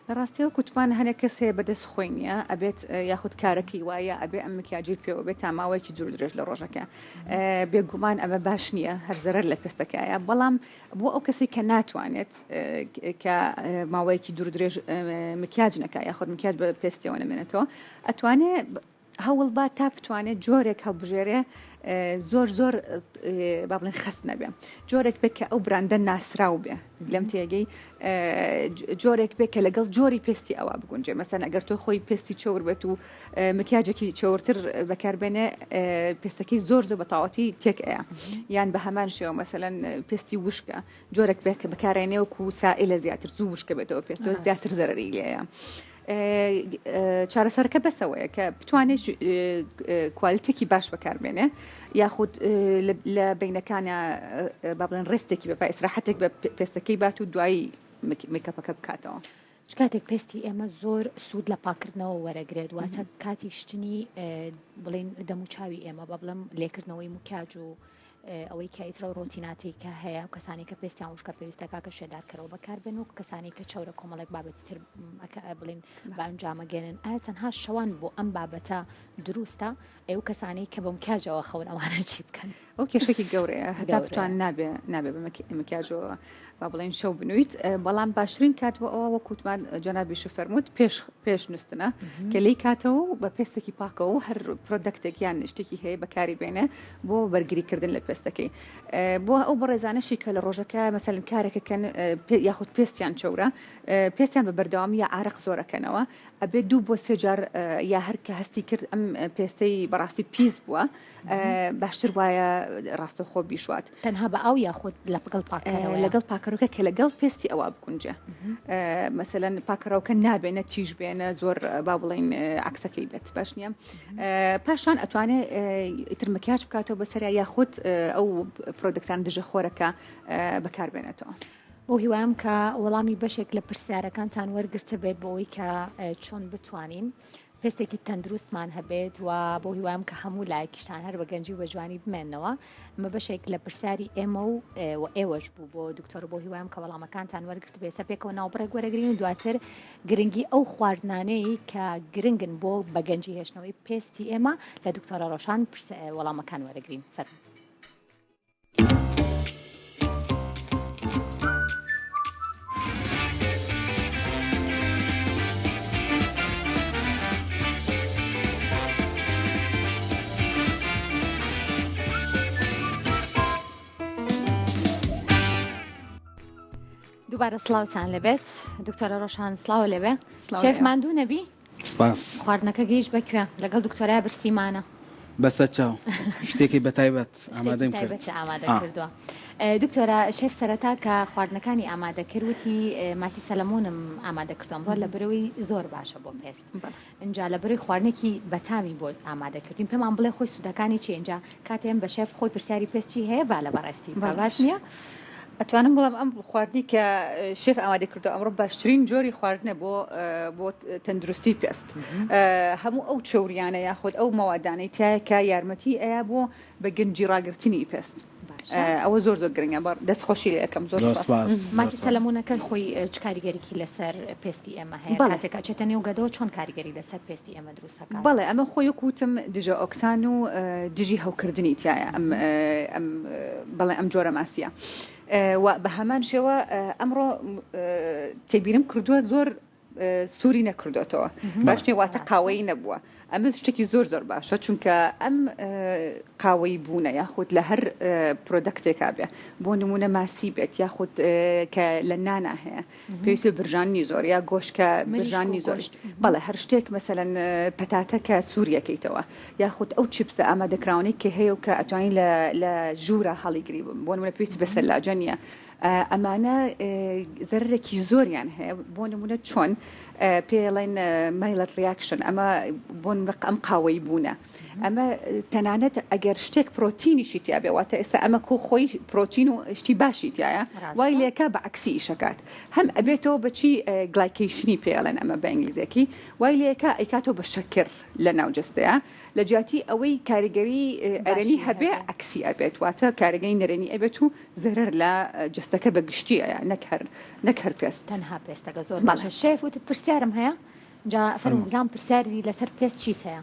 لە ڕاستیەوە کوتمان هەنێک کەس هەیە بەدەست خۆی نییە ئەبێت یاخود کارەکەی وایە ئەبێ ئەم مکیاجی پێوە بێت تا ماوەیەکی دوور درێژ لە ڕۆژەکە بێگومان ئەمە باش نییە هەر زەرەر لە پێستەکایە بەڵام بۆ ئەو کەسێک کە ناتوانێت کە ماوەیەکی دوور درێژ مکیاج نەکە یاخود مکیاج بە پێستەوە نەمێنێتەوە ئەتوانێ هەوڵ با تا بتوانێت جۆرێک هەڵبژێرێ زۆر زۆر با بڵێن خەست نەبێ جۆرێک بێ کە ئەو براندە ناسراو بێ لەم تێگەی جۆرێک بێ کە لەگەڵ جۆری پێستی ئەوە بگونجێ مەسەن ئەگەر تۆ خۆی پێستی چەور بێت و مکیاجێکی چەورتر بەکاربێنێ پێستەکەی زۆر زۆر بە تەواوەتی تێک ئەیا یان بە هەمان شێوە مەسەلەن پێستی وشکە جۆرێک بێ کە بەکارێنێ وەکو سائلە زیاتر زوو وشکە بێتەوە پێست زیاتر زەرەری لێیە. چارەسەرەکە بەس ئەوەیە کە بتوانێت کوالیتێکی باش بەکاربێنێ یاخود لە بینەکانە با بڵێن ڕێستێکی بە ئیسراحەتێک بە پێستەکەی بات و دوایی میکەپەکە بکاتەوە. چ کاتێک پێستی ئێمە زۆر سوود لە پاکردنەوە وەرەگرێت واتە کاتی شتنی بڵین دەموچاوی ئێمە بە بڵم لێکردنەوەی مکیاج و ئەوەی کە ئیتر ئەو ڕۆتیناتەی کە هەیە و کەسانی کە پێستیان وشکە پێویستەکە کە شێدارکەرەوە بەکاربێن و کەسانی کە چەورە کۆمەڵێک بابەتی تر بڵین بە ئەنجامەگەێنن ئایا تەنها شەوان بۆ ئەم بابەتە دروستە ئەو کەسانی کە بە مکیاجەوە خەون ئەوانە چی بکەن ئەو کێشێکی گەورەیە هەتا بتوان نابێ نابێ بە مکیاجەوە با بڵێن شەو بنویت بەڵام باشترین کات بۆ ئەوە وەکوتمان جەنابیش فەرمووت پێش پێش نوستنە کە لی کاتەوە بە پێستێکی پاکەوە هەر product ێک یان شتێکی هەیە بەکاری بێنێ بۆ بەرگریکردن لە پێستەکەی بۆ ئەو بەڕێزانەشی کە لە ڕۆژەکە مەسەلەن کارێکەکەن یاخود پێستیان چەورە پێستیان بە بەردەوامی یا عارەق زۆرەکەنەوە ئەبێت دوو بۆ سێ جار یا هەر کە هەستی کرد ئەم پێستەی بەڕاستی پیس بووە باشتر وایە ڕاستەوخۆ بیشوات. تەنها بە ئاو یاخود لەگەڵ پاکەرەوە؟ لەگەڵ پاکەرەوەکە کە لەگەڵ پێستی ئەوە بگونجێ. مەسەلەن پاکەرەوەکە نابێ نە تیژ بێ نە زۆر با بڵێین عەکسەکەی بێت باش نییە. پاشان ئەتوانێ ئیتر مکیاج بکاتەوە بەسەریا یاخود ئەو product ان دژە خۆرەکە بەکاربێنێتەوە. بەو هیوایەم کە وەڵامی بەشێک لە پرسیارەکانتان وەرگرتبێت بۆ ئەوەی کە چۆن بتوانین پێستێکی تەندروستمان هەبێت و بەو هیوایەم کە هەموو لایەکیشتان هەر بە گەنجی و بە جوانی بمێنەوە ئەمە بەشێک لە پرسیاری ئێمە و و ئێوەش بوو بۆ دکتۆر بۆ هیوایم کە وەڵامەکانتان وەرگرت بێسە پێکەوە ناوبڕێک وەرەگرین و دواتر گرنگی ئەو خواردنانەی کە گرنگن بۆ بە گەنجی هێشتنەوەی پێستی ئێمە لە دکتۆرە ڕۆشان وەڵامەکان وەرەگرین فەرموو. دووبارە سڵاوتان لەبێت دکتۆرە ڕۆشان سڵاو لەبێ شێف ماندوو نەبی سپاس خواردنەکە گەیشت بەکوێ لەگەڵ دکتۆرا برسیمانە. بەسە چاو شتێکی بەتایبەت ئامادەم کرد. شتێکی تایبەت ئامادە کردووە. دکتۆرە شێف سەرەتا کە خواردنەکانی ئامادە کرد وتی ماسی سەلەمۆنم ئامادە کردووە ئەمڕۆ لەبەرئەوەی زۆر باشە بۆ پێست ئینجا لەبەرئەوەی خواردنێکی بەتامی بۆ ئامادە کردین پێمان بڵێ خۆی سوودەکانی چیە ئینجا کاتێ بە شێف خۆی پرسیاری پێست چی هەیە با لە بەڕێزتی بکا باش نییە؟ ئەتوانم بڵێم ئەم خواردنی کە شێف ئامادەی کردووە ئەمڕۆ باشترین جۆری خواردنە بۆ بۆ تەندروستی پێست هەموو ئەو چەوریانە یاخود ئەو مەوادانەی تایە کە یارمەتی ئەیا بۆ بە گەنجی ڕاگرتنی پێست ئەوە زۆر زۆر گرنگە بە دەست خۆشی لێ ئەکەم زۆر سپاس. ماسی سەلەمونەکە خۆی چ کاریگەریی لەسەر پێستی ئێمە هەیە کاتێک ئەچێتە نێو گەدەوە چۆن کاریگەری لەسەر پێستی ئێمە دروست ئەکات؟ بەڵێ ئەمە خۆی وەک وتم دژە ئۆکسان و دژی هەوکردنی تیایە ئەم ئەم بەڵێ ئەم جۆرە ماسیە و بە هەمان شێوە ئەمڕۆ تێبینم کردووە زۆر سووری نەکردۆتەوە باش نیە واتە قاوەیی نەبووە ئەمە شتێکی زۆر زۆر باشە چونکە ئەم قاوەیی بوونە یاخود لە هەر product ێکا بێ بۆ نمونە ماسی بێت یاخود کە لە نانا هەیە پێویستی برژانی زۆر یا گۆشکە برژانی زۆر بەڵێ هەر شتێک مەسەلەن پەتاتە کە سووریەکەیتەوە یاخود ئەو چیپسە ئامادەکراونەی کە هەیە و کە ئەتوانی لە ژوورە هەڵیگری بۆ نمونە پێویستی بە سەلاجە نییە ئەمانە زەرەرێکی زۆریان هەیە بۆ نمونە چۆن پێڵێن Maillard reaction ئەمە بۆ ئەم قاوەی بوونە ئەمە تەنانەت ئەگەر شتێک پرۆتینیشی تیاابێ واتە ئێستا ئەمە کۆ خۆی پرۆتین و شتی باشی تایە وای لێکە بە عکسی ئیشەکات هەم ئەبێتەوە بەچی glycation ی پێڵێن ئەمە بە ئینگلیزیەکی وای لێکە ئەیکاتەوە بە شەکر لە ناو جەستەیە لە جیاتی ئەوەی کاریگەری ئەرێنی هەبێ عکسی ئەبێت واتە کاریگەری نەرێنی ئەبێت و زەرەر لە جەستەکە بە گشتی ئەیا نەک هەر نەک هەر پێست. تەنها پێستەکە زۆر باشە شێف وتت پرسیارم هەیە جا فەرموو بزانم پرسیاری لەسەر پێست چیت هەیە؟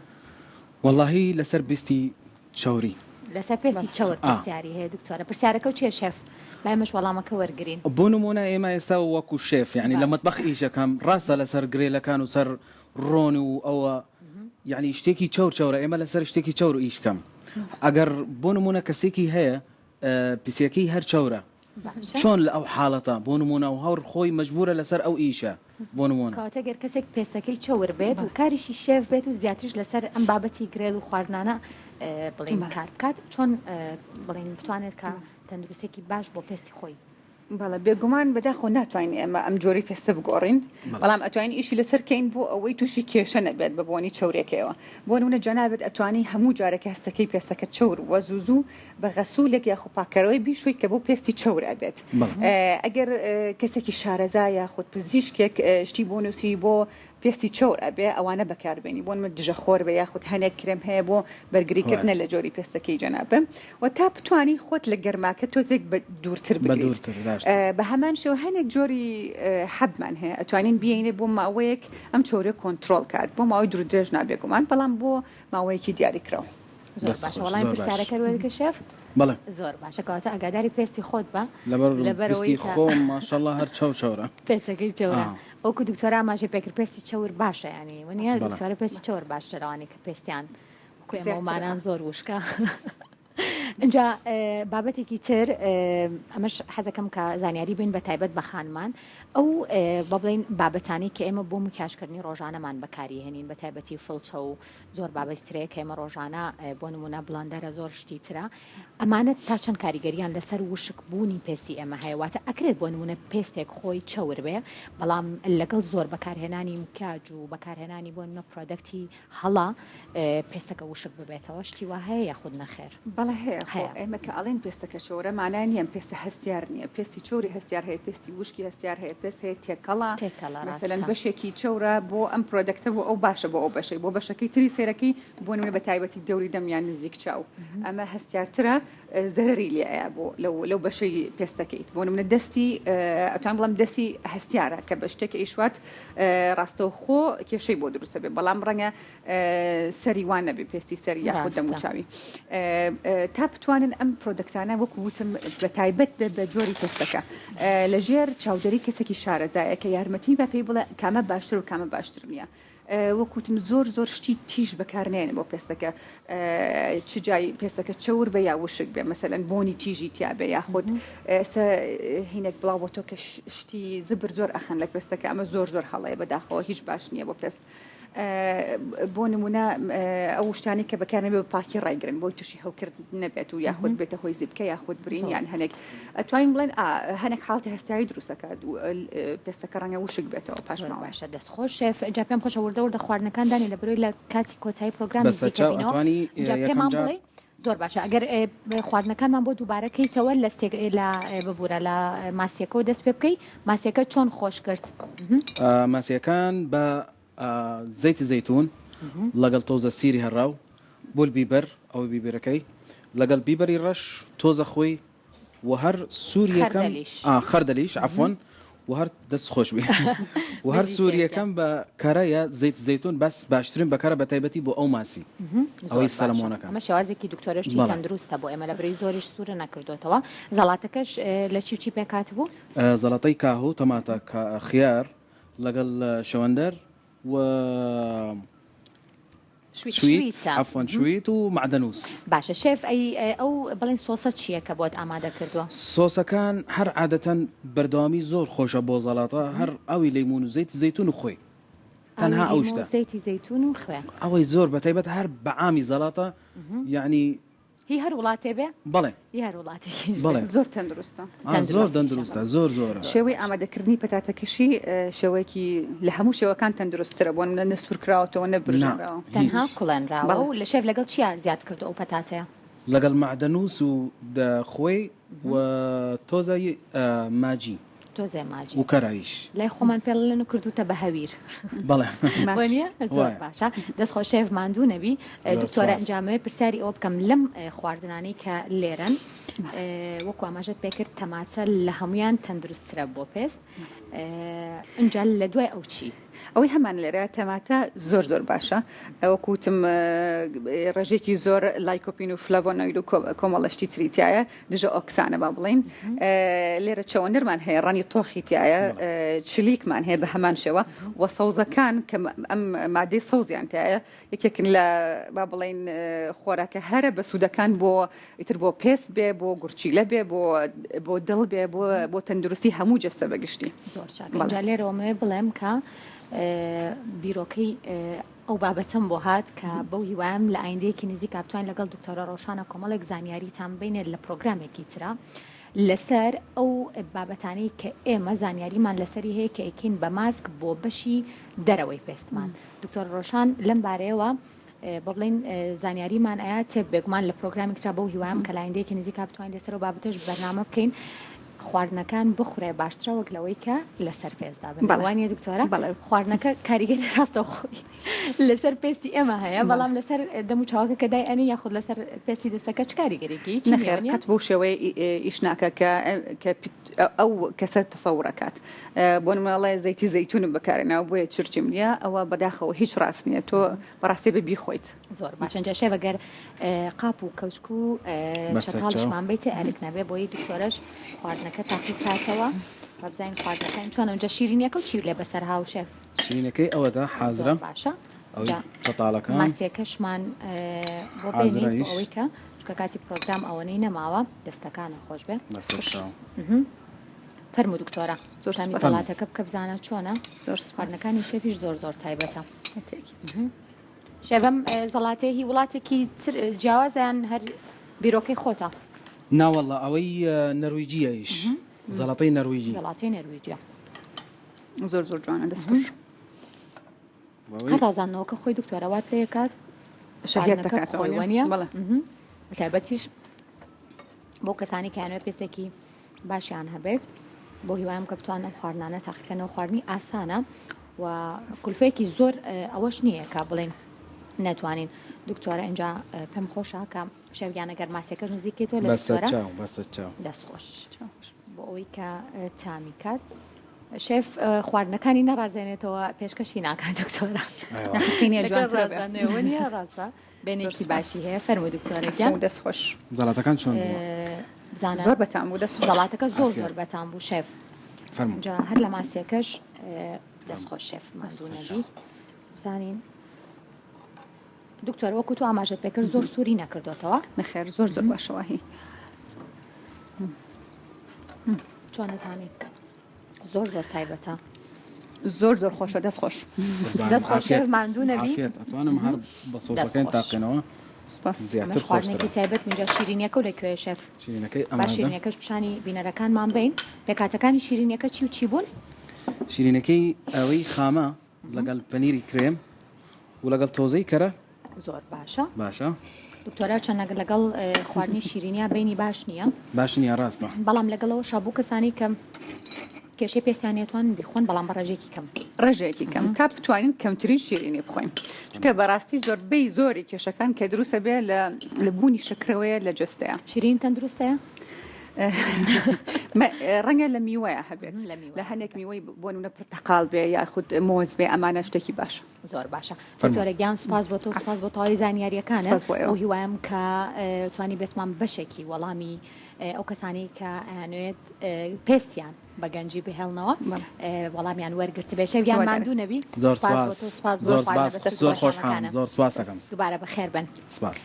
وەڵاهی لەسەر پێستی چەوری. لەسەر پێستی چەور پرسیاری هەیە دکتۆرە پرسیارەکەو چیە شێف با ئێمەش وەڵامەکە وەرگرین. بۆ نموونە ئێمە ئێستا وەکو شێف یانی لە مەتبەخ ئیش ئەکەم ڕاستە لەسەر grill ەکان و سەر ڕۆن و ئەوە یانی شتێکی چەور چەورە ئێمە لەسەر شتێکی چەور ئیش کەم ئەگەر بۆ نموونە کەسێکی هەیە پیسیەکەی هەر چەورە چۆن لە ئەو حاڵەتە بۆ نمونە و هەور خۆی مەجبورە لەسەر ئەو ئیشە بۆ نمونە. کەواتە گەر کەسێک پێستەکەی چەور بێت و کاریشی شێف بێت و زیاتریش لەسەر ئەم بابەتی grill و خواردنانە بڵێین کار بکات چۆن بڵێین بتوانێت کە تەندروستێکی باش بۆ پێستی خۆی بەڵێ بێگومان بەداخەوە ناتوانین ئێمە ئەم جۆری پێستە بگۆڕین بەڵام ئەتوانین ئیشی لەسەر کەین بۆ ئەوەی تووشی کێشە نەبێت بە بۆنی چەورێکەوە بۆ نمونە جەنابت ئەتوانی هەموو جارێک هەستەکەی پێستەکە چەور وە زوو زوو بە غەسولێک یاخۆ پاککەرەوەی بیشۆی کە بۆ پێستی چەور ئەبێت ئەگەر کەسێکی شارەزا یاخود پزیشکێک شتی بۆ نووسی بۆ پێستی چەور ئەبێ ئەوانە بەکاربێنی بۆ نمونە دژە خۆر بێ یاخود هەنێک کرێم هەیە بۆ بەرگری کردنە لە جۆری پێستەکەی جەنابم و تا بتانی خۆت لە گەرماکە تۆزێک بە دوورتر بگریت بە هەمان شێوە هەنێک جۆری حەبمان هەیە ئەتوانین بیەینێ بۆ ماوەیەک ئەم چەورە کۆنترۆڵ کات بۆ ماوەی دوور درێژ نابێگومان بەڵام بۆ ماوەیەکی دیاریکراو. زۆر باشە وەڵامی پرسیارەکەت وەرگرت شێف؟ بەڵێ. زۆر باشە کەواتە ئاگاداری پێستی خۆت بە. لەبەر پێستی خۆم ماشەڵا هەر چەور چەورە. پێستەکەی چەورە. وەکو دکتۆرە ئاماژەی پێکرد پێستی چەور باشە یانی وەنیە دکتۆرە پێستی چەور باشترە لەوانەی کە پێستیان وەکو ئێمەمانان زۆر وشکە. ئینجا بابەتێکی تر ئەمەش حەزەکەم کە زانیاری بین بە تایبەت بە خانمان ئەو با بڵێین بابەتانەی کە ئێمە بۆ مکیاژکردنی ڕۆژانەمان بەکاری هێنین بە تایبەتی فڵچە و زۆر بابەتی ترەیە کە ئێمە ڕۆژانە بۆ نمونە blender ە زۆر شتی ترە ئەمانە تا چەند کاریگەریان لەسەر وشک بوونی پێستی ئێمە هەیە واتە ئەکرێت بۆ نمونە پێستێک خۆی چەور بێ بەڵام لەگەڵ زۆر بەکارهێنانی مکیاج و بەکارهێنانی بۆ نمونە product ی هەڵە پێستەکە وشک ببێتەوە شتی وا هەیە یاخود نەخێر؟ بەڵێ هەیە خۆ ئێمە کە ئەڵێین پێستەکە چەورە مانای نییە ئەم پێستە هەستیار نییە پێستی چەوری هەستیار هەیە پێستی وشکی هەستیار هەیە پێست هەیە تێکەڵە تێکەڵە مەسەلەن ڕاستە. بەشێکی چەورە بۆ ئەم product ە بۆ ئەو باشە بۆ ئەو بەشەی بۆ بەشەکەی تری سەیرەکەی بۆ نمونە بە تایبەتی دەوری دەم یان نزیک چاو ئەمە هەستیارترە زەرەری لێ ئەیا بۆ لەو لەو بەشەی پێستەکەیت بۆ نمونە دەستی ئەتوانم بڵێم دەستی هەستیارە کە بە شتێک ئەیشوات ڕاستەوخۆ کێشەی بۆ دروست ئەبێ بەڵام ڕەنگە سەری وا نەبێ پێستی سەری یاخود ڕاستە. دەموچاوی تا بتوانن ئەم product انە وەکو وتم بە تایبەت بێ بە جۆری پێستەکە لە ژێر چاودێری کەسێکی شارەزایە کە یارمەتی با پێی بڵێ کامە باشتر و کامە باشتر نییە وەک وتم زۆر زۆر شتی تیژ بەکار نێنە بۆ پێستەکە چ جای پێستەکە چەور بە یا وشک بێ مەسەلەن بۆنی تیژی تیا بێ یاخود ئێستا هینێک بڵاو بۆتەوە کە شتی زبر زۆر ئەخەن لە پێستەکە ئەمە زۆر زۆر هەڵەیە بەداخەوە هیچ باش نییە بۆ پێست. بۆ نمونە ئەو شتانەی کە بەکار نەبێ بە پاکی ڕایگرن بۆی تووشی هەوکرد نەبێت و یاخود بێتە هۆی زیپکە یاخود برین یان هەنێک ئەتوانین بڵێن هەنێک حاڵەتی هەستیاری دروست دەکات و پێستەکە ڕەنگە وشک بێتەوە پاش زۆر ماوەیەک. باشە دەست خۆش شێف جا پێم خۆشە وردە وردە خواردنەکان دانێ لە برۆی لە کاتی کۆتایی پرۆگرام بەسە نزیکە چاو بینەوە ئەتوانی جا یەکەم پێمان جار بڵێ زۆر باشە ئەگەر خواردنەکانمان بۆ دووبارە کەیتەوە لە ستێک لە ببورە لە ماسیەکەوە دەست پێ بکەی ماسیەکە چۆن خۆش کرد؟ ماسیەکان بە زەیتی زەیتون لەگەڵ تۆزە سیری هەڕاو بول بیبەر ئەوەی بیبەرەکەی لەگەڵ بیبەری ڕەش تۆزە خۆی و هەر سووریەکەم خەردەلیش. ئا خەردەلیش عەفوەن و هەر دەست خۆش بێ و هەر بژی شێف گیان. سووریەکەم بە کەرە یا زەیت زەیتون بەس باشترین بەکارە بە تایبەتی بۆ ئەو ماسی زۆر ئەوەی باشە سەلەمۆنەکان ئەمە شێوازێکی دکتۆرەشتی بەڵێ. تەندروستە بۆ ئێمە لە برۆی زۆریش سوورە نەکردۆتەوە زەڵاتەکەش لە چی و چی پێکهاتبوو؟ زەڵاتەی کاهو تەماتە خیار لەگەڵ شەوەندەر و شویت شویت شویتە عەفوەن شویت و مەعدەنوس. باشە شێف ئەی ئەو بڵێن سۆسە چییە کە بۆت ئامادە کردووە؟ سۆسەکان هەر عادەتەن بەردەوامی زۆر خۆشە بۆ زەڵاتە هەر ئاوی لەیمون و زەیتی زەیتون و خوێ ئاوی تەنها ئەو لیمۆ و شتە زەیتی زەیتون و خوێ. ئەوەی زۆر بەتایبەت هەر بەعامی زەڵاتە یەعنی هی هەر وڵاتێ بێ؟ بەڵێ. هی هەر وڵاتێکیش بێ. بەڵێ. زۆر تەندروستە. ئا زۆر تەندروستیشە. تەندروستە زۆر زۆرە. شێوەی ئامادەکردنی پەتاتەکەشی شێوەیەکی لە هەموو شێوەکان تەندروستترە بۆ نمونە نە سوورکراوەتەوە نە نا برژێنراوە. هیچ. تەنها کوڵێنراوە بەڵێ. و لە شێف لەگەڵ چیا زیاد کردووە ئەو پەتاتەیە؟ لەگەڵ مەعدەنوس و دە خوێ و تۆزە ماجی. تۆزێ ماجی. و کەرایش. لای خۆمان پێڵێن و کردوتە بە هەویر. بەڵێ. وەنیە؟ زۆر باشە. دەست خۆش شێف ماندوو نەبی. دکتۆرە ئینجا ئەمەوێ پرسیاری ئەوە بکەم لەم خواردنانەی کە لێرەن وەکو ئاماژەت پێکرد تەماتە لە هەمویان تەندروستترە بۆ پێست ئینجا لە دوای ئەو چی؟ ئەوەی هەمان لێرە تەماتە زۆر زۆر باشە وەکو وتم ڕێژێکی زۆر lycopene و flavonoid و کۆمەڵە شتی تری تایە دژە ئۆکسانە با بڵێین لێرە چەوەندەرمان هەیە ڕەنگی تۆخی تایە چلیکمان هەیە بە هەمان شێوە و سەوزەکان کە ئەم مادەی سەوزیان تایە یەکێکن لە با بڵێین خۆراکە هەرە بەسوودەکان بۆ ئیتر بۆ پێست بێ بۆ گورچیلە بێ بۆ بۆ دڵ بێ بۆ بۆ تەندروستی هەموو جەستە بەگشتی زۆر چاک جا لێرەوە مەوێ بڵێم کە بیرۆکەی ئەو بابەتەم بۆ هات کە بەو هیوایەم لە ئایندەیەکی نزیکا بتوانین لەگەڵ دکتۆرە ڕۆشانە کۆمەڵێک زانیاریتان بینێت لە پرۆگرامێکی ترا لەسەر ئەو بابەتانەی کە ئێمە زانیاریمان لەسەری هەیە کە ئەیکەین بە ماسک بۆ بەشی دەرەوەی پێستمان دکتۆر ڕۆشان لەم بارەیەوە بۆ بڵین زانیاریمان ئەیا چێ بێگومان لە پرۆگرامێک ترا بەو هیوام کە لە ئایندەیەکی نزیکا بتوانین لەسەر ئەو بابەتەش بەرنامە بکەین خواردنەکان بخورێ باشترە وەک لەوەی کە لەسەر پێستدا بن بەڵێ. وانە دکتۆرە بەڵێ. خواردنەکە کاریگەری ڕاستەوخۆی لەسەر پێستی ئێمە هەیە بەڵام لەسەر دەم و چاوەکە کە دای ئەنی یاخود لەسەر پێستی دەستەکە چ کاریگەریەکی هیچی نییە نەخێر وانیە؟ قەت بەو شێوەیە ئیش ناکا کە کە ئەو کەسە تەسەورەکات بۆ نمونە ئەڵێ زەیتی زەیتونم بەکارهێناوە بۆیە چرچیم نییە ئەوە بەداخەوە هیچ ڕاست نییە تۆ بەڕاستی بێ بیخۆیت. زۆر باشە جا شێف ئەگەر قاپ و کەوچک و چەتاڵیشمان بیتێ ئەرک نەبێ بۆی دکتۆرەش خواردنەکە تاقی بکاتەوە با بزانین خواردنەکان چۆنە جا شیرینیەکە و چی لێ بەسەر هاو شێف؟ شیرینەکەی ئەوەتا حازرە باشە ئەوەی چەتاڵەکان ماسیەکەشمان بۆ بێنین بۆ ئەوەی کە چونکە کاتی پرۆگرام ئەوەنەی نەماوە دەستەکانە خۆش بێ بەسەرچاو. فەرموو دکتۆرە زۆر تامی سوپاس. سەڵاتەکە بکە بزانە چۆنە زۆر سوپاس. خواردنەکانی شێفیش زۆر زۆر تایبەتە شێفم زەڵاتێ هی وڵاتێکی تر جیاوازە یان هەر بیرۆکەی خۆتە؟ ناوەڵا ئەوەی نەرویجیە ئیش زەڵاتەی نەرویجی. زەڵاتەی نەرویجیە. زۆر زۆر جوانە دەست خۆش. هەر ڕازاندنەوەکە خۆی دکتۆرە وات لێ کات شەهیەت خواردنەکە دەکاتەوە خۆی نیە؟ وەنیە؟ بەڵێ. بەتایبەتیش بۆ کەسانی کە یانەوێ پێستێکی باشیان هەبێت بۆ هیوایم کە بتوان ئەم خواردنانە تاقیکەنەوە خواردنی ئاسانە و کولفەیەکی زۆر ئەوەش نییە کە بڵێن نەتوانین دکتۆرە اینجا پێم خۆشە کە شەویانە گەر ماسیەکەش نزیکێتەوە لە دکتۆرە دەست خۆش بۆ ئەوەی کە تامی کات شێف خواردنەکانی نەڕازێنێتەوە پێشکەشی ناکات دکتۆرە ڕاستە بێنێکی باشی هەیە فەرموو دکتۆرە گیان. دەست خۆش. زەڵاتەکان چۆن بوو؟ بزانە زۆر بەتام بوو دەست خۆش. زەڵاتەکە زۆر زۆر بەتام بوو شێف. فەرموو. جا هەر لە ماسیەکەش دەست خۆش شێف ماندوو نەبی. بزانین دکتۆر وەکو تۆ ئاماژەت پێکرد زۆر سووری نەکردۆتەوە. نەخێر زۆر زۆر باشە واهی. چۆن ئەزانی؟ زۆر زۆر تایبەتە. زۆر زۆر خۆشە دەست خۆش. دەست خۆش شێف ماندوو نەبی. عافیەت ئەتوانم هەر بە سۆسەکەین تاقێنەوە سپاس. زیاتر ئەمەش خواردنێکی خۆشترە. تایبەت اینجا شیرینیەکە و لە کوێیە شێف؟ شیرینەکەی با ئەمادە. شیرینیەکەش پیشانی بینەرەکانمان بەین. پێکهاتەکانی شیرینیەکە چی و چی بوون؟ شیرینەکەی ئەوەی خامە لەگەڵ پەنیری کرێم و لەگەڵ تۆزەی کەرە. زۆر باشە. باشە. دکتۆرا چەنەک لەگەڵ خواردنی شیرینیا بینی باش نییە. باش نییە ڕاستە. بەڵام لەگەڵەوەشا بۆ کەسانی کە کێشەی پێستیان نییە توانن بیخۆن بەڵام بە ڕێژەیەکی کەم. ڕێژەیەکی کەم تا بتوانین کەمترین شیرینی بخۆین چونکە بەڕاستی زۆربەی زۆری کێشەکان کە دروستە بێ لە لە بوونی شەکرەوەیە لە جەستەیە. شیرین تەندروستەیە؟ ڕەنگە لە میوەیە هەبێت لە هەنێک میوەی بۆ نمونە پرتەقاڵ بێ یاخود مۆز بێ ئەمانە شتێکی باشە. زۆر باشە دکتۆرە گیان سوپاس بۆ تۆ سوپاس بۆ تەواوی زانیاریەکانە و هیوایم کە توانی بێتمان بەشێکی وەڵامی ئەو کەسانی کە ئەیانوێت پێستیان بە گەنجی بهێڵنەوە وەڵامیان وەرگرت بێ شەویان ماندوو نەبی زۆر سوپاس زۆر زۆر خۆشحاڵم زۆر سوپاس دەکەم دووبارە بەخێر بن سوپاس.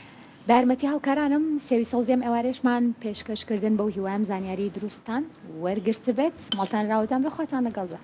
بە یارمەتی هاوکارانم سێوی سەوزی ئەم ئێوارەیەشمان پێشکەش کردن بەو هیوایم زانیاری دروستتان وەرگرتبێت ماڵتان راوەدان بێ خواتان لەگەڵ بێ.